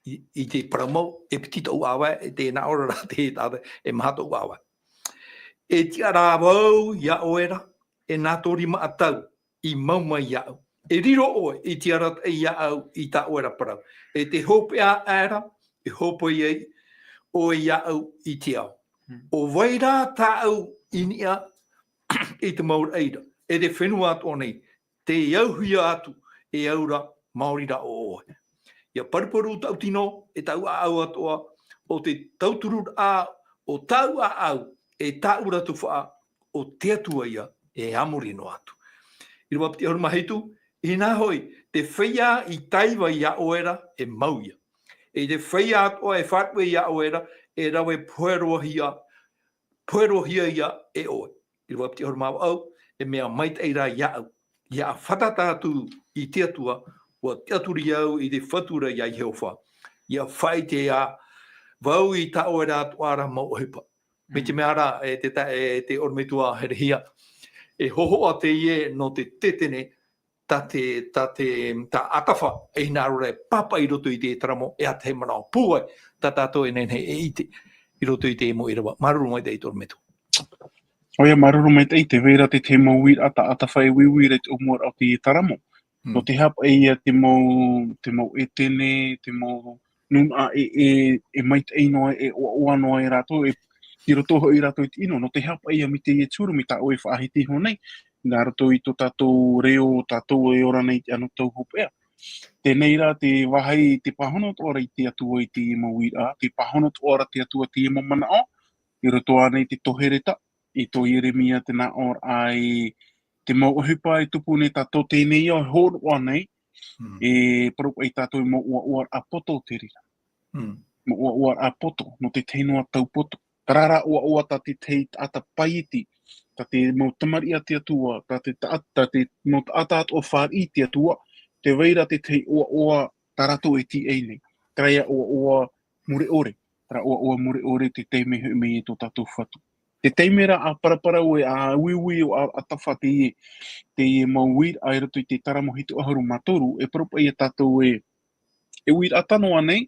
i, i te parau mau, e piti tōʻu ʻāvae, e tē nā ʻō ra te taʻata, e maha tōʻu ʻāvae. E tiʻa rā vau iā ʻoe ra, e nā tō rimaʻatau i mau mai iāʻu. E riro ʻoe i te arataʻi iāʻu i tā ʻoe ra parau. E te hopeʻa aʻera, e hōpoi ai ʻoe iāʻu i te ao. Hmm. ʻO vai rā tāʻu i niʻa i te mau raʻi ra, e te fenua atoʻa nei, tē auhia atu e au ra, maori rā ʻo ʻoe. ʻIa paruparu tāʻu tino, e tāʻu ʻāʻau atoʻa, ʻo te tautururaʻa o tāʻu ʻāʻau, e tāʻu ra tuhaʻa, ʻo te Atua ïa, e a muri noa atu. ʻĪrava piti ʻahuru mā hitu, inā hoʻi, te feiā i taiva iā ʻoe ra, e mau ïa. E te feiā atoʻa e faʻaruʻe iā ʻoe ra, e rave poherohia, poherohia ïa e ʻoe. ʻĪrava piti ʻahuru mā vaʻu, e mea maitaʻi rā iāʻu, ʻia fātata atu i te Atua, ʻua tiʻaturi au i te Fatu ra iā Iehova. ʻIa faʻaʻite ā vau i tā ʻoe ra atoʻa ra mau ʻohipa. Mai te Mm. mea ra, e te ta-, e te ʻorometua herehia, e hōhoʻa teie nō te tetene, tā te, tā te, tā ʻātafa, e hinaʻaro ra e pāpaʻi i roto i te taramo, e aha te manaʻo pūai, tā tātou e nehenehe e ʻite, i roto i te mau ʻīrava. Māuruuru maitaʻi te ʻorometua. ʻOia, māuruuru maitaʻi, tē vai ra te, te mau uiraʻa tā ʻātafa e uiui ra i te ʻōmuaraʻa o te taramo. Mm. Nō te aha paʻi ïa te mau, te mau ʻētene, te mau nūnaʻa e, e, e maitaʻi noa, e ʻoaʻoa noa e rātou, e, i roto hoʻi rātou i te ʻino. Nō te aha paʻi ïa mai teie te huru, mai tā ʻoe e faʻahiti iho nei, nā roto i tō tātou reo, tātou e ora nei i te anotau hopeʻa. Teie rā te vāhi, tē pāhono atoʻa ra te Atua i te mau uiraʻa, tē pāhono atoʻa ra te Atua i te mau manaʻo, i roto ānei i te tohereta, i tō Ieremia te nāʻōraʻa i te mau ʻohipa e tupu nei tātou teie nei ao e hōroʻa nei, Mm. e parau paʻi tātou i mau ʻoaʻoaraʻa poto te reira. Mm. Mau ʻoaʻoaraʻa poto, nō te tahi noa taupoto. Terā rā ʻoaʻoa tā te tahi taʻata paieti, tā te mau tamariʻi a te Atua, tā te taʻa-, tā te mau taʻata atoʻa fāriʻi i te Atua, tē vai ra te tahi ʻoaʻoa tā rātou e tīaʻi nei. Terā ïa ʻoaʻoa mure ʻore, terā ʻoaʻoa mure ʻore te taime hoʻi mai e tō tātou Fatu. Te taime rā ʻa paraparau e, ʻa uiui ʻo ʻā-, ʻātafa teie, teie mau uiraʻa i roto i te Taramo hitu ʻahuru mā toru, e parau paʻi ia tātou e, e uiraʻa tano ānei,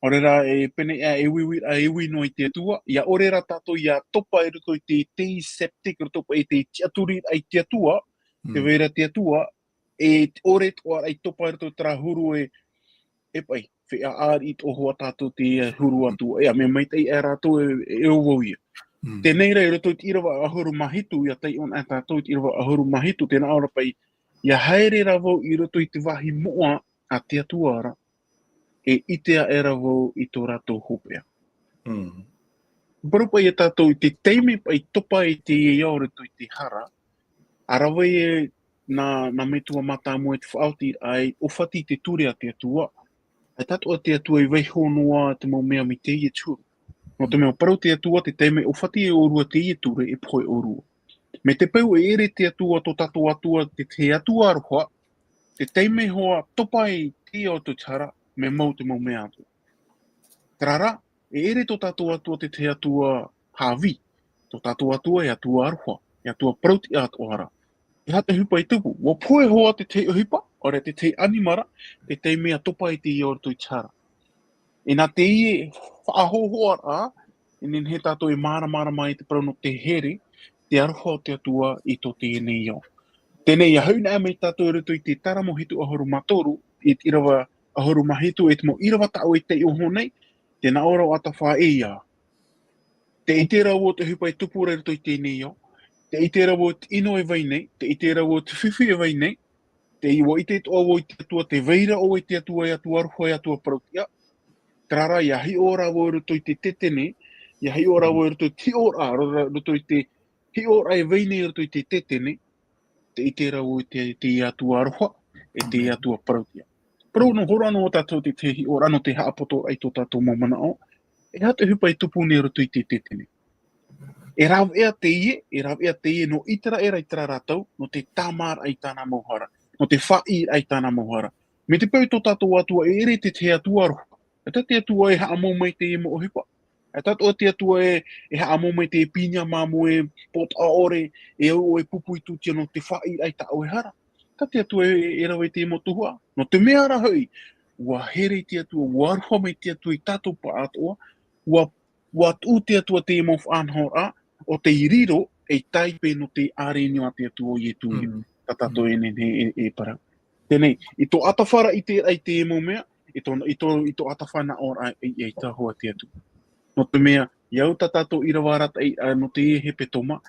ʻaore rā e pēneiaʻe e uiuiraʻa e ui noa i te Atua, ʻia ʻore rā tātou ʻia topa i roto i te, te sceptique, i roto paʻi i te tiʻaturiraʻa i te Atua, tē Mm. vai ra te Atua, e ʻore atoʻa ra i topa i roto i terā huru e, e paʻi, feiā ʻāriʻi atoʻa hoʻi tātou i te huru atu, e, mea maitaʻi aʻe rātou e, e ʻo vau ïa. Mm. Teie rā, i roto i te ʻīrava ʻahuru mā hitu, ʻia taiʻo anaʻe tātou i te ʻīrava ʻahuru mā hitu, tē nā ʻō ra paʻi, ʻia haere rā vau i roto i te vāhi moʻa a te Atua ra, e ʻite aʻe rā vau i tō rātou hopeʻa. Mm. Parau paʻi ia tātou i te taime paʻi topa i te ia o roto i te hara, ʻa rave e nā, nā metua mātāmua i te faʻaoti ai, ʻōfati i te ture a te Atua. ʻA tātou a te Atua i vaiho noa te mau mea mai teie te huru. Nō te mea parau te Atua te taime ʻōfati e ʻōrua teie ture e pohe ʻōrua. Mai te peu e ʻere te Atua tō tātou Atua te, te Atua aroha, te taime hoʻi topa i te ia o te hara, mea mau te mau mea atu. Terā rā, e ʻere tō tātou Atua te, te Atua hāvī, tō tātou Atua e Atua aroha, e Atua parautiʻa atoʻa ra. E aha te ʻohipa i tupu? ʻUa pohe hoʻi te, te ʻohipa, ʻaore te, te ʻanimara, te taime ʻa topa i te ia o roto i te hara. E nā teie faʻahōhoʻaraʻa, e nehenehe tātou e māramarama i te parau nō te here, te aroha o te Atua i tō teie nei ao. Teie nei, ʻia hoʻi anaʻe mai tātou i roto i te Terā Mōhito ʻahuru mā toru, i te ʻīrava ʻahuru mā hitu, e te mau ʻīrava tāʻu e taiʻo iho nei, tē nā ʻō ra ʻo Atawhai ē. Tē ʻite ra vau te ʻohipa e tupu ra i roto i teie nei ao. Tē ʻite ra vau te ʻino e vai nei, tē ʻite ra vau te fifi e vai nei, tē, ʻua ʻite atoʻa vau i te Atua, tē vai ra ʻoe i te Atua, e Atua aroha, e Atua parautiʻa. Terā rā, ʻia hiʻo ra vau i roto i te tetene, ʻia hiʻo ra vau i roto i te hiʻoraʻa, ro-, ro-, roto i te hiʻoraʻa e vai nei i roto i te tetene, tē ʻite ra vau i te, te Atua aroha, e te Atua parautiʻa. Parau nō, hōroʻa nō tātou te, te hiʻoraʻa nō te haʻapoto ai tō tātou mau manaʻo, e aha te ʻohipa e tupu nei i roto i te tetene. E rāveʻa teie, e rāveʻa teie nō ʻĪteraʻera i terā ra tau, nō te tāmāraʻa i tāna mau hara, nō te faʻaʻīraʻa i tāna mau hara. Mai te peu tō tātou Atua e ʻere te, te Atua aroha. ʻAita te Atua e haʻamau mai teie mau ʻohipa. ʻAita atoʻa te Atua e, e haʻamau mai te pīnia māmoe, pōtaʻa ʻore, e au ʻoe e pupu i tūtia nō te faʻaʻīraʻa i tā ʻoe hara. ʻAita te Atua e, e rave i teie mau tuhaʻa. Nō te mea ra hoʻi, ʻua here te Atua, ʻua aroha mai te Atua i tātou pāʻātoʻa, ʻua, ʻua tuʻu te Atua teie mau faʻanahoraʻa, ʻo tei riro ei taipe nō te ʻāreʻa a te Atua ʻo Ietu ia. Mm. Tā tātou e nehenehe e, e parau. Teie nei, i tō ʻatawhai ra i te, i te mau mea, i tō, i tō, i tō ʻatawhai nā ʻō ra i, i, i tā hoa te Atua. Nō te mea, i au tā tātou ʻīrava arataʻi, ā, nō te hepetoma,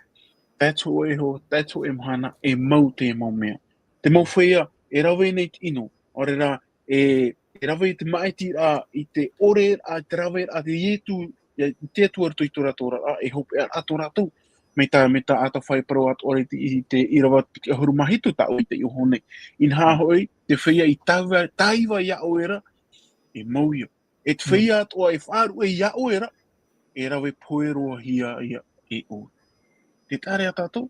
tae atu e iho, tae atu e mahana, e mau te mau mea. Te mau feiā, e rave nei te ʻino, ʻaore rā, e, e rave i te maʻitiraʻa, i te ʻore, ā, te rave, ā, te Ietu, ia, i te Atua i roto i tō rātou oraraʻa, e hopeʻa atoʻa rātou, mai tā, mai tā Atawhai parau atoʻa ra i te, i te ʻīrava piti ʻahuru mā hitu tāʻu i taiʻo iho nei. Inaha hoʻi, te feiā i tāiva, tāiva iā ʻoe ra, e mau ia. E te feiā atoʻa e faʻaruʻe iā ʻoe ra, e rave pohe roa hia ia e ʻoe. Tē taʻa ra ia tātou,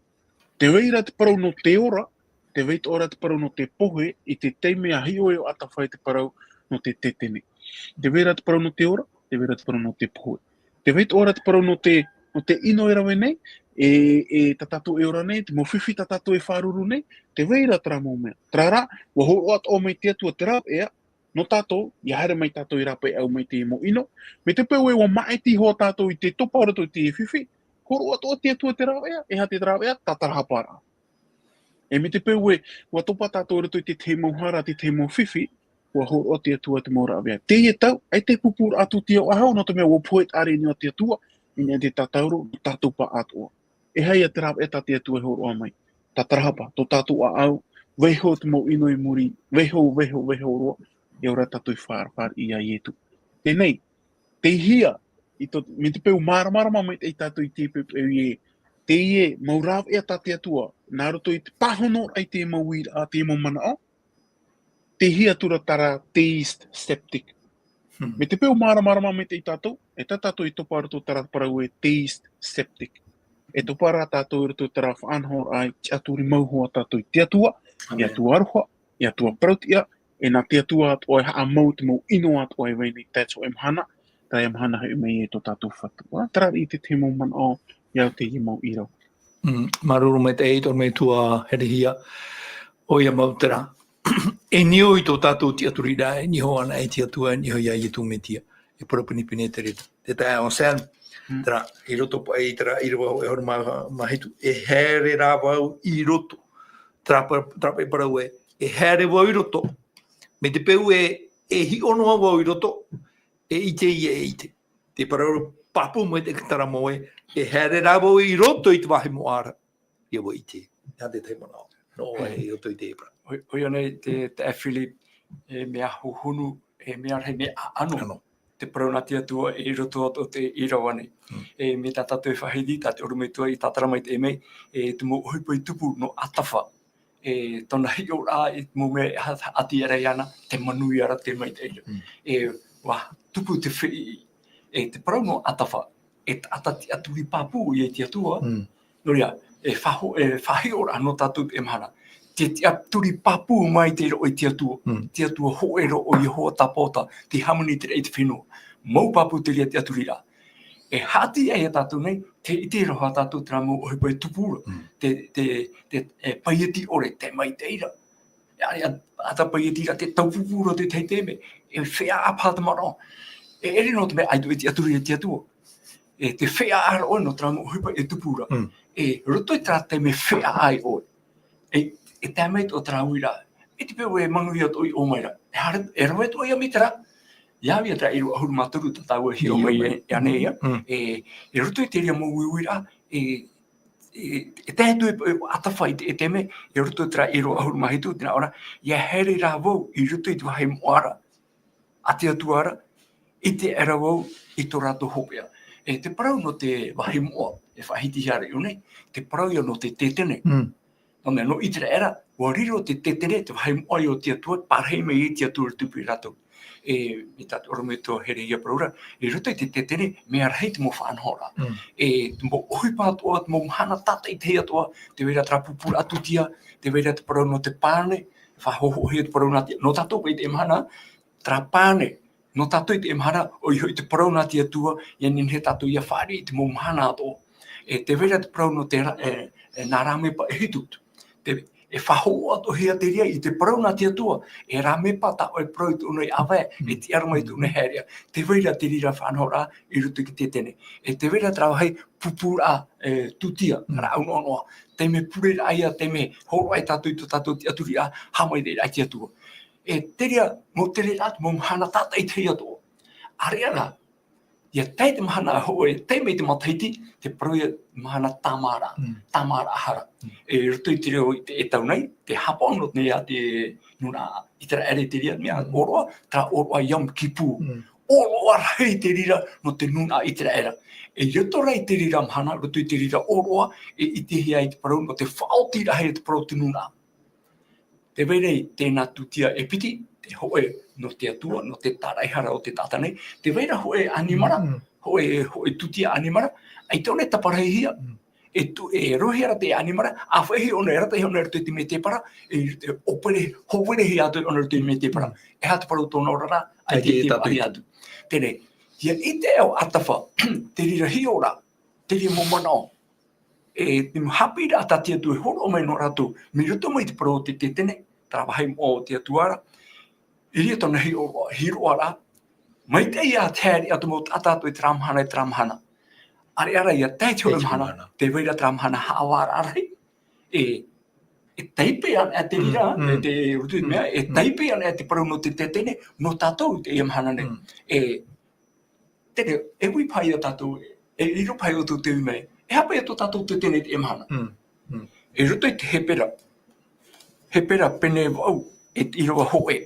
tē vai ra te parau nō te ora, tē vai atoʻa ra te parau nō te pohe, i te taime ʻa hiʻo e ʻo Atawhai te parau nō te tetene. Tē vai ra te parau nō te ora, tē vai ra te parau nō te pohe. Tē vai atoʻa ra te parau nō te, nō te ʻino e rave nei, e, e tā tātou e ora nei, te mau fifi tā tātou e faʻaruru nei, tē vai ra terā mau mea. Terā rā, ʻua hōroʻa atoʻa mai te Atua te rāveʻa, nō tātou, ʻia haere mai tātou i rāpaeʻau mai te mau ʻino. Mai te peu ē ʻua māʻiti hoʻi tātou i te topa o roto i te fifi, hōroʻa atoʻa te Atua te rāveʻa, e aha te rāveʻa, tātarahaparaʻa. E mai te peu ē, ʻua topa tātou i roto i te tahi mau hara, te tahi mau fifi, ʻua hōroʻa te Atua te mau rāveʻa. Teie tau, ʻaita e pupuraʻa atu te ao ʻaho, nō te mea ʻua pohe te ʻāreʻa a te Atua, i niʻa i te tātauro, nō tātou pāʻātoʻa. E aha ia te rāveʻa tā te Atua e hōroʻa mai? Tātarahapa, tō tātou ʻāʻau, vaiho te mau ʻino i muri, vaiho, vaiho, vaiho roa, e ora tātou i fāriʻi iā Ietu. Teie nei, tei hea, i tō, mai te peu māramarama maitaʻi tātou i te peu, peu ē, teie mau rāveʻa tā te Atua, nā roto i te pāhonoraʻa i te mau uiraʻa, te mau manaʻo, tei hea atu ra terā theist sceptic. Hmm. Mai te peu māramarama maitaʻi tātou, e tā tātou i topa i roto terā parau e theist sceptic. E topa rā tātou i roto terā faʻanahoraʻa i tiʻaturi mau hoʻi tātou i te Atua, i Atua aroha, i Atua parautiʻa, e nā te Atua atoʻa e haʻamau te mau ʻino atoʻa e vai nei tae atu e mahana, tae e mahana hoʻi mai e tō tātou Fatu. Ā, terā i te tahi mau manaʻo, i au teie mau ʻīrava. Mm, māuruuru maitaʻi, ʻorometua Herehia, ʻoia mau terā. E niʻa i tō tātou tiʻaturiraʻa, e niʻa ana e te Atua, e niʻa iā Ietu Metia. E parau pinepine te reira. Te taeaʻe Anselme, terā, i roto paʻi, terā, ʻīrava e ʻahuru mā, mā hitu. E haere rā vau i roto. Terā pa-, terā paʻi parau ē, e haere vau i roto. Mai te peu ē, e hiʻo noa vau i roto, e ʻite ia e ʻite. Te parau pāpū mai te terā mau ē, e haere rā vau i roto i te vāhi moʻa ra. ʻIa vau ʻite, nā te tahi manaʻo. Nō, e, i roto i te parau. ʻOi, ʻoia nei te, te Philip, e mea huhunu, e mea rahi, mea ʻaʻano. ʻAʻano. te parau nā te Atua i roto atu o te ʻīrava nei. Mm. E, mai tā tātou e faʻahiti, tā te ʻorometua i tātara mai te mea, e, te mau ʻohipa i tupu nō Atafa. E, tōna hiʻoraʻa i te mau mea e ha-, ʻati ra iāna, te manuia ra, te maitaʻi ra. Mm. E, ʻua tupu te feʻiʻi. E, te parau nō Atafa, e taʻata tiʻaturi pāpū ia i te Atua. Mm. Nō reira, e faʻaho-, e faʻahiʻoraʻa nō tātou i teie mahana. Te tiʻaturi pāpū maitaʻi roa i te Atua. Mm. Te Atua hōʻē roa ʻo Iehova Tāpaʻo, tei hāmani i te raʻi i te fenua. Mau pāpū te reira tiʻaturiraʻa. E haʻati ai ia tātou nei, tē ʻite roa tātou terā mau ʻohipa e tupu ra. Mm. Te, te, te, e paieti ʻore, te maitaʻi ra. Ia, ia, ʻa te paieti ra, te taupupū ra, te tahi taime, e feiā ʻāpī te manaʻo. E ʻere nō te mea ʻaita e tiʻaturi i te Atua. E te feiā ra ʻoe nō terā mau ʻohipa e tupu ra. Mm. E roto i terā taime feiā ai ʻoe. E, e tae mai tō terā uiraʻa. E te peu e manuia atoʻa i ʻō mai ra. E haere, e rave atoʻa ia mai terā. Ia au ia terā ʻīrava ʻahuru mā toru tā tāua e hiʻo mai e, e ānei ia. Mm. E, e roto i te reira mau uiraʻa, e, e, e tae atu e, e Atafa i te, e te mea, e roto i terā ʻīrava ʻahuru mā hitu, tē nā ʻō ra, ia haere rā vau i roto i te vāhi moʻa ra, a te Atua ra, ʻite aʻera vau i tō rātou hopeʻa. E te parau nō te vāhi moʻa, e faʻahitihia ra iō nei, te parau ia nō te tētene. Mm. Nō te mea, nō ʻĪteraʻera, ʻua riro te tētene, te vāhi moʻa ia o te Atua, parahi mai ai te Atua i roto ia rātou. E, mai tā te ʻorometua Herehia parau ra, i roto i te tētene, mea rahi te mau faʻanahoraʻa. Mm. E, te mau ʻohipa atoʻa, te mau mahana tātaʻitahi atoʻa, tē vai ra terā pupuraʻa tūtia, tē vai ra te parau nō te pane, faʻahoʻohia te parau nā te, nō tātou paʻi i teie mahana, terā pane, nō tātou i teie mahana, ʻoia hoʻi te parau nā te Atua, ʻia nehenehe tātou ʻia fāriʻi i te mau mahana atoʻa. E tē vai ra te parau nō te ra-, e, e, nā rāmepa e hitu. Te, e faʻahoʻo atoʻahia te reira i te parau nā te Atua, e rāmepa tā ʻoe parau i tōna i ʻāvae, e tiʻa ra mai i tōna i haereʻa. Tē vai ra te reira faʻanahoraʻa i roto i te tētene. E tē vai ra terā vāhi pupuraʻa, e, tūtia, rāʻau noʻanoʻa. Taime pureraʻa ia, taime hōroʻa ai tātou i tō tātou tiʻaturiraʻa, haʻamaitaʻiraʻa i te Atua. E te reira, mau tere rā, mau mahana tātaʻitahi atoʻa. ʻĀreʻa rā, ʻia tae te mahana hōʻē, tae mai te matahiti, te parau ia mahana tāmāraʻa, Mm. tāmāraʻa hara. Mm. E roto i te reo i te, e tau nei, te haʻapaʻo nō te, ia te nūnaʻa ʻĪteraʻera i te reira mea ʻōroʻa, terā ʻōroʻa Yom Kippur. Mm. ʻŌroʻa rahi te reira nō te nūnaʻa ʻĪteraʻera. E roto rā i te reira mahana, roto i te reira ʻōroʻa, e ʻitehia ai te parau nō te faʻaotiraʻa i te parau o te nūnaʻa. Tē vai ra tēnā tūtia e piti, te hōʻē nō te Atua, nō te tāraʻehara o te taʻata nei. Tē vai ra hōʻē ʻanimara, Mm. hōʻē, hōʻē tūtia ʻanimara, ʻaita ʻōna i taparahihia. Mm. E tū-, e rohe ra te ʻanimara, ʻa faʻaʻite ʻōna, e rata ʻōna i roto i te mētēpara, e, e ʻōpere, hōʻē ʻōna i roto i te mētēpara. Mm. E aha te parau tōna oraraʻa, ʻaita i te tātou. Paʻari atu. Teie, ʻia ʻite ʻo Atafa, te reira hiʻoraʻa, te reira mau manaʻo. E te mau haʻapiʻiraʻa tā te Atua e hōroʻa mai nō rātou, mai roto mai te parau o te tētene, terā vāhi moʻa o te Atua ra, i reira tōna hiʻo-, hiʻoraʻa, maitaʻi ia te haere atu mau taʻata atoʻa i terā mahana, i terā mahana. ʻĀreʻa rā ʻia tae te hōʻē mahana, mahana. Tē vai ra terā mahana haʻavāraʻa rahi, e, e taipe ana te reira, Mm, mm. e te roto i te mea, e Mm. taipe ana te parau nō te tētene, nō tātou i teie mahana nei. Mm. E, Teie, e ui paʻi ia tātou, e riro paʻi ʻoutou te ui mai. E aha paʻi ia tō tātou tētene i teie mahana? Mm, mm. I roto i te Hepera. Hepera pene vaʻu, e te ʻīrava hōʻē.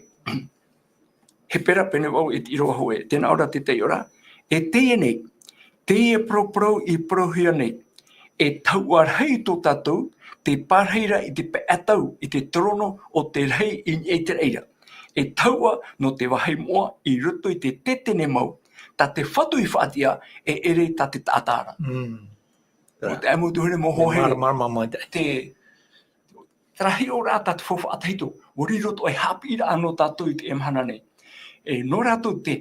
Hepera pene vaʻu, e te ʻīrava hōʻē. Tē nā ʻō ra te taiʻoraʻa. E teie nei, teie paraparau i parauhia nei. E tahuʻa rahi tō tātou, tē pārahi ra i te pae ʻatau, i te terōno o te rahi i niʻa i te raʻi ra. E tahuʻa nō te vāhi moʻa i roto i te tētene mau, tā te Fatu i faʻatiʻa, e ʻere tā te taʻata ra. Mm. ʻO te ʻamu tuhere mo Te hohe. Māramarama mai te. Te, terā hiʻoraʻa tā te faufaʻa tahito, ʻua riro atoʻa e haʻapiʻiraʻa nō tātou i teie mahana nei. E nō rātou te,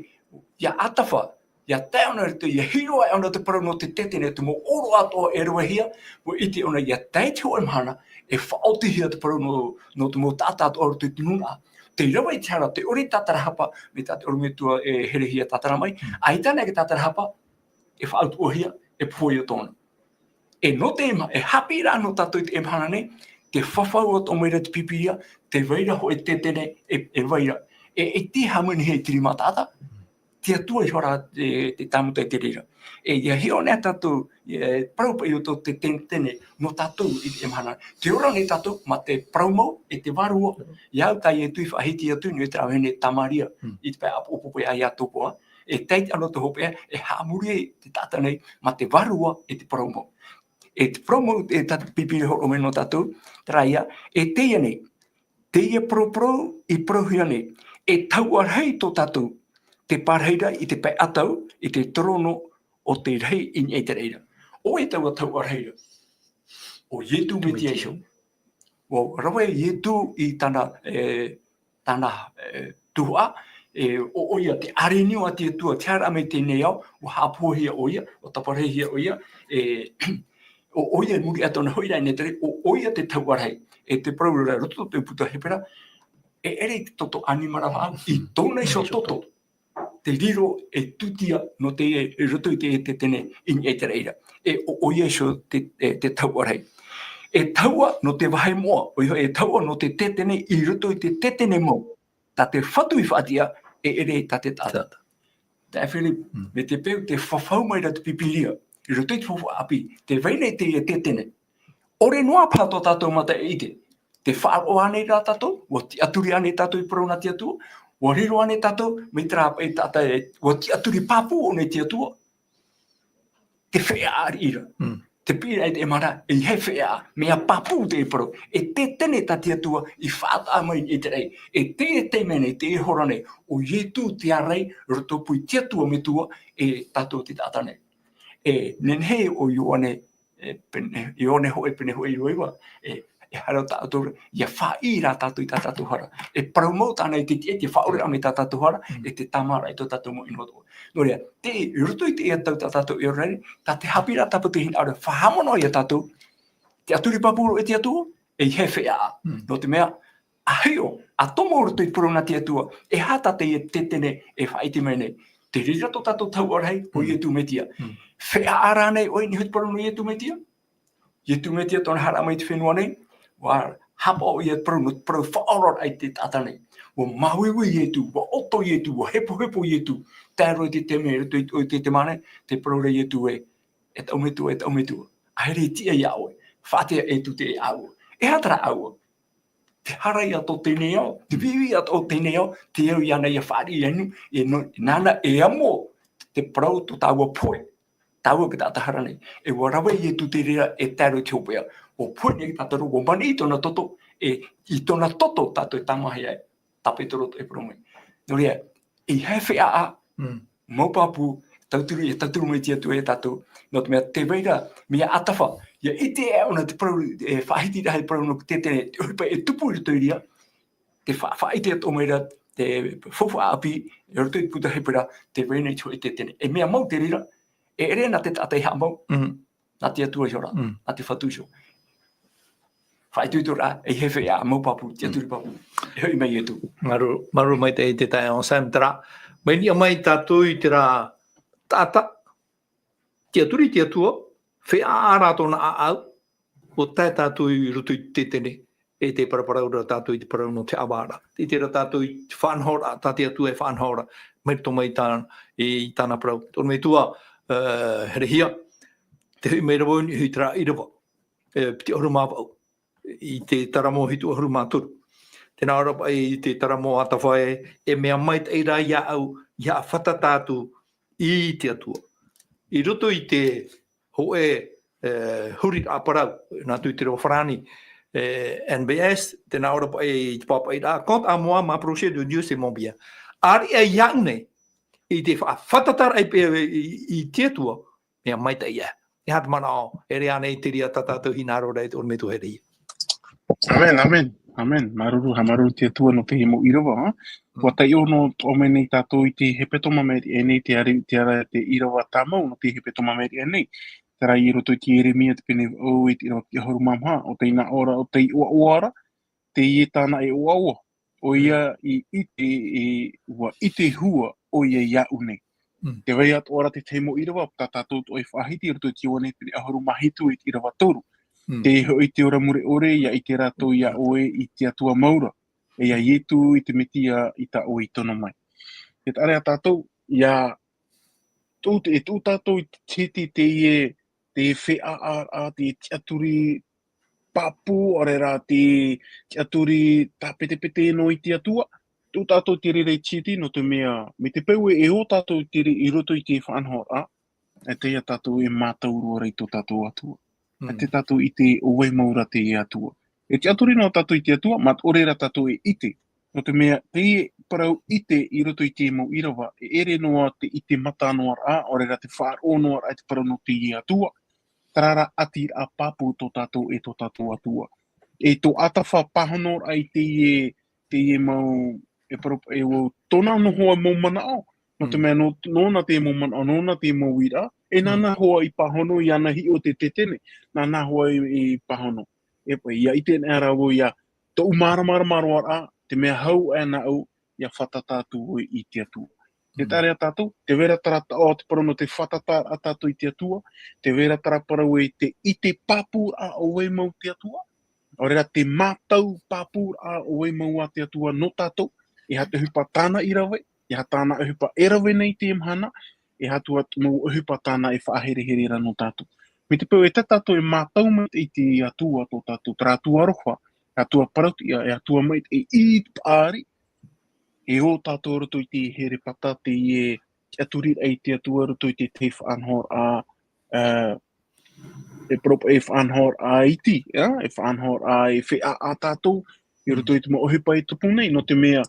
ʻia Atafa, ʻia tae ʻōna i roto, ʻia hiʻo aʻe ʻōna te parau nō te tētene, te mau ʻōroʻa atoʻa e ravehia, ʻua ʻite ʻōna ʻia tae te hōʻē mahana, e faʻaotihia te parau nō, nō te mau taʻata atoʻa i roto i te nūnaʻa. Tei rave i te hara, tē ʻore i tātarahapa, mai tā te ʻorometua e Herehia tātara mai, Mm. ʻaita anaʻe e tātarahapa, e faʻautuʻahia, e pohe ia tōna. E nō te ma-, e haʻapiʻiraʻa nō tātou i teie mahana nei, tē fafau atoʻa mai ra te Pīpīria, tē vai ra hōʻē tētene, e, e vai ra. E, e te hāmanihia i te rima taʻata, te Atua iho ā te, te tāmata i te reira. E, ʻia hiʻo nei tātou, e, parau paʻi ʻo tō te tētene nō tātou i teie mahana. Tē ora nei tātou, mā te parau mau, e te vārua, ʻia au tā Ietu i faʻahiti atu, nō te rāveʻa nei Tamaria, Mm. i te pae ʻāpōpō paʻi a Iakoba, e tae i te anotau hopeʻa, e haʻamori ai te taʻata nei, mā te vārua e te parau mau. E te parau mau, e tā te Pīpīria e hōroʻa mai nō tātou, terā ia, e teie nei, teie parauparau i parauhia nei, e tahuʻa rahi tō tātou, te pārahiraʻa i te pae ʻatau, i te terōno o te rahi i niʻa i te reira. ʻO ʻoia taua tahuʻa rahi ra. ʻO Ietu Metia iho. ʻUa rave Ietu i tāna, e, tāna, e, tuhaʻa, e, ʻo, ʻoia te ʻārenio a te Atua, te haere mai i teie nei ao, ʻua haʻapohehia ʻoia, ʻua taparahihia ʻoia, e, ʻo, ʻoia i muri iho i tōna hoʻiraʻa i niʻa i te reira, ʻo, ʻoia te tahuʻa rahi. E te parau ra roto i te puta Hepera, e ʻere i te toto ʻanimara vaʻa, i tōna iho toto. Te riro e tūtia nō te, i roto i te, te tētene i niʻa i te reira. E ʻo, ʻoia iho te, e, te tahuʻa rahi. E tahuʻa nō te vāhi moʻa, ʻoia hoʻi e tahuʻa nō te tētene i roto i te tētene mau. Tā te Fatu i faʻatiʻa, e ʻere tā te taʻata. Taʻata. Taeaʻe Philip, Mm. mai te peu tē fafau mai ra te Pīpīria, i roto i te faufaʻa ʻāpī, tē vai nei teie tētene. ʻOre noa paha tō tātou mata e ʻite. Tē faʻaroʻo ānei rā tātou, ʻua tiʻaturi ānei tātou i te parau nā te Atua, ʻua riro ānei tātou, mai terā paʻi taʻata e, ʻua tiʻaturi pāpū ʻōna i te Atua. Te feʻaʻa riʻi ra. Mm. Te piʻiraʻa i te ʻēmara, e ʻeiaha e feʻaʻa, mea pāpū te parau. E tētene tā te Atua i faʻataʻa mai i te raʻi. E teie taime nei, teie hora nei, ʻo Ietu te ārai, rotopū i te Atua Metua, e tātou te taʻata nei. E nehenehe ʻo Ioane, e pene, Ioane hōʻē pene hōʻē iva iva, e, e haere ʻo tātou, ʻia faʻaʻī rā tātou i tā tātou hara. E parau mau tāna i te tiʻa, te faʻaʻore mai tā tātou hara, Mm. e te tāmāraʻa i tō tātou mau ʻino atoʻa. Nō reira, te, i roto i teie tau tā tātou e ora nei, tā te haʻapiʻiraʻa tāpati hinaʻaro, faʻahaʻamanaʻo ia tātou, tiʻaturi pāpū roa i te Atua, e ʻeiaha e feʻaʻa. Mm. Nō te mea, ʻa hiʻo, ʻa tomo roto i te parau nā te Atua, e aha tā teie tētene e faʻaʻite mai nei. Te reira tō tātou tahuʻa rahi, ʻo Mm. Ietu Metia. Mm. Feʻaʻa rānei ʻoe i niʻa i te parau nō Ietu Metia? Ietu Metia tōna haere mai i te fenua nei, ʻua haʻapaʻo ʻoia i te parau nō te parau faʻaoraraʻa i te taʻata nei. ʻUa māuiui Ietu, ʻua ʻoto Ietu, ʻua hepohepo Ietu, tae roa i te taime i roto i, i te, te mā nei, tē parau ra Ietu ē, e taʻu Metua, e taʻu Metua, ʻaita e tiʻa iā ʻoe, faʻaʻite e tū te ʻāua. E aha terā ʻāua? Te hara ia tō teie nei ao, te viʻiviʻi ia tō teie nei ao, te au iāna ia fāriʻi anu, e nō, nāna e amo te parau tō tāua pohe, tāua e taʻata hara nei. E ʻua rave Ietu te reira e tae roa i te hopeʻa. ʻUa pohe nei tātou, ʻua mani i tōna toto, e, i tōna toto tātou e tāmāhia ai. Tā Petero e parau mai. Nō reira, ʻeiaha e feʻaʻa, Mm. mau pāpū, tauturu, e tauturu mai te Atua ia tātou, nō te mea tē vai ra, mea ʻātaʻa, ʻia ʻite ʻoia te parau, e faʻahiti rahi parau nō te tētene, te ʻohipa e tupu i roto i reira, tē fa-, faʻaʻite atoʻa mai ra, te faufaʻa ʻāpī, i roto i te puta Hepera, tē vai nei te hōʻē tētene. E mea mau te reira, e ʻere nā te taʻata e haʻamau, Mm. nā te Atua iho ra, Mm. nā te Fatu iho. Faʻaitoito rā, ʻeiaha e feʻaʻa, mau pāpū, tiʻaturi Mm. pāpū. E hoʻi mai Ietu. Māuruuru, māuruuru maitaʻi te taeaʻe Anselme, terā. Mai niʻa mai tātou i terā taʻata, tiʻaturi i te Atua, feʻaʻa rā tōna ʻāʻau, ʻua tae tātou i roto i te tētene, e tē paraparau ra tātou i te parau nō te ʻāvaʻe ra. Tē ʻite ra tātou i te faʻanahoraʻa, tā te Atua e faʻanaho ra, mai roto mai i tāna, i tāna parau. Tō ʻorometua, e, Herehia, tē hoʻi mai ra vau i niʻa i terā ʻīrava, e, piti ʻahuru mā vaʻu, i te Taramo hitu ʻahuru mā toru. Tē nā ʻō ra paʻi te Taramo ʻātaʻe, e mea maitaʻi rā iāʻu, ʻia fātata atu i te Atua. I roto i te hōʻē, e, huriraʻa parau, nā tū te reo farāni, e, N B S, tē nā ʻō ra paʻi i te pāpaʻiraʻa, quant à moi, m'approcher de Dieu, c'est mon bien. ʻAreʻa iāʻu nei, i te fa-, fātataraʻa i, i, i te Atua, mea maitaʻi ia. E aha te manaʻo, e ʻere ānei te reira tā tātou hinaʻaro ra e tō ʻorometua Herehia. ʻĀmene, ʻāmene, ʻāmene. Māuruuru, haʻamāuruuru te Atua nō teie mau ʻīrava, ha? Mm. ʻUa taiʻo noa atoʻa mai nei tātou i te hepetoma mea riʻi aʻe nei, te ʻāreʻa, te ʻāreʻa, te ʻīrava tāmau nō te hepetoma mea riʻi aʻe nei. Terā i roto i te Ieremia te pene vaʻu i te ʻīrava piti ʻahuru mā maha, ʻo tei nā ʻō ra, ʻo tei ʻoaʻoa ra, teie tāna e ʻoaʻoa. ʻOia Mm. i, i te, i, ʻua ʻite hua ʻoia iāʻu nei. Mm. Tē vai atoʻa ra te tahi mau ʻīrava, tā tātou atoʻa e faʻahiti i roto i te Ioane pene ʻahuru mā hitu i te ʻīrava toru. Mm. Tē hoʻi te ora mure ʻore, ʻia ʻite rātou iā ʻoe i te Atua mau ra, e iā Ietu i te Metia i tā ʻoe i tono mai. Tē taʻa ra ia tātou, ʻia tuʻu te, e tuʻu tātou i te, te, te, teie, te feʻaʻa, te tiʻaturi pāpū, ʻaore rā te tiʻaturi tāpetepete noa i te Atua, tō tātou te reira i tītī, nō te mea, mai te peu e ō tātou i te re-, i roto i te faʻanahoraʻa, e teie tātou e mātau roa ra i tō tātou Atua. E te tātou i te ʻo vai mau ra te Atua. E tiʻaturi noa tātou i te Atua, mā te ʻore ra tātou e ʻite. Nō te mea, teie parau ʻite i roto i te mau ʻīrava, e ʻere noa te ʻite mata noa ra, ʻaore ra te faʻaroʻo noa ra i te parau nō te Atua. Terā rā ʻati ra pāpū tō tātou e tō tātou Atua. E tō ʻātafa pāhono ra i teie, teie mau, e parau, e ʻo tōna noa hoʻi mau manaʻo. Nō te mea, nō, nōna te mau manaʻo, nōna te mau uiraʻa. E nāna hoʻi i pāhono, i ana hiʻo te tetene, nāna hoʻi i, i pāhono. E, ʻia ʻite ana ra vau ia, tōʻu māramarama roa ra, te mea hau aʻe nāʻu, ʻia fātata atu vau i te Atua. Te taʻa ra tātou, tē vai ra terā taʻo te parau nō te fātata ra tātou i te Atua, tē vai ra terā parau e te ʻite pāpū ra ʻo vai mau te Atua, ʻaore ra te mātau pāpū ra ʻo vai mau a te Atua nō tātou, e aha te ʻohipa tāna i rave, e aha tāna ʻohipa e rave nei i teie mahana, e aha atu te mau ʻohipa tāna e faʻaherehere ra nō tātou. Mai te peu e tā tātou e mātau mai i te Atua tō tātou, terā Atua aroha, Atua parauʻtiʻa, e Atua maitaʻi i te paʻari, e ō tātou roto i te herepata, teie tiʻaturi ra i te Atua roto i te tahi faʻanahoraʻa, ā, e parau paʻi e faʻanahoraʻa iti, ā, e faʻanahoraʻa e feʻaʻa tātou, i roto i te mau ʻohipa e tupu nei, nō te mea,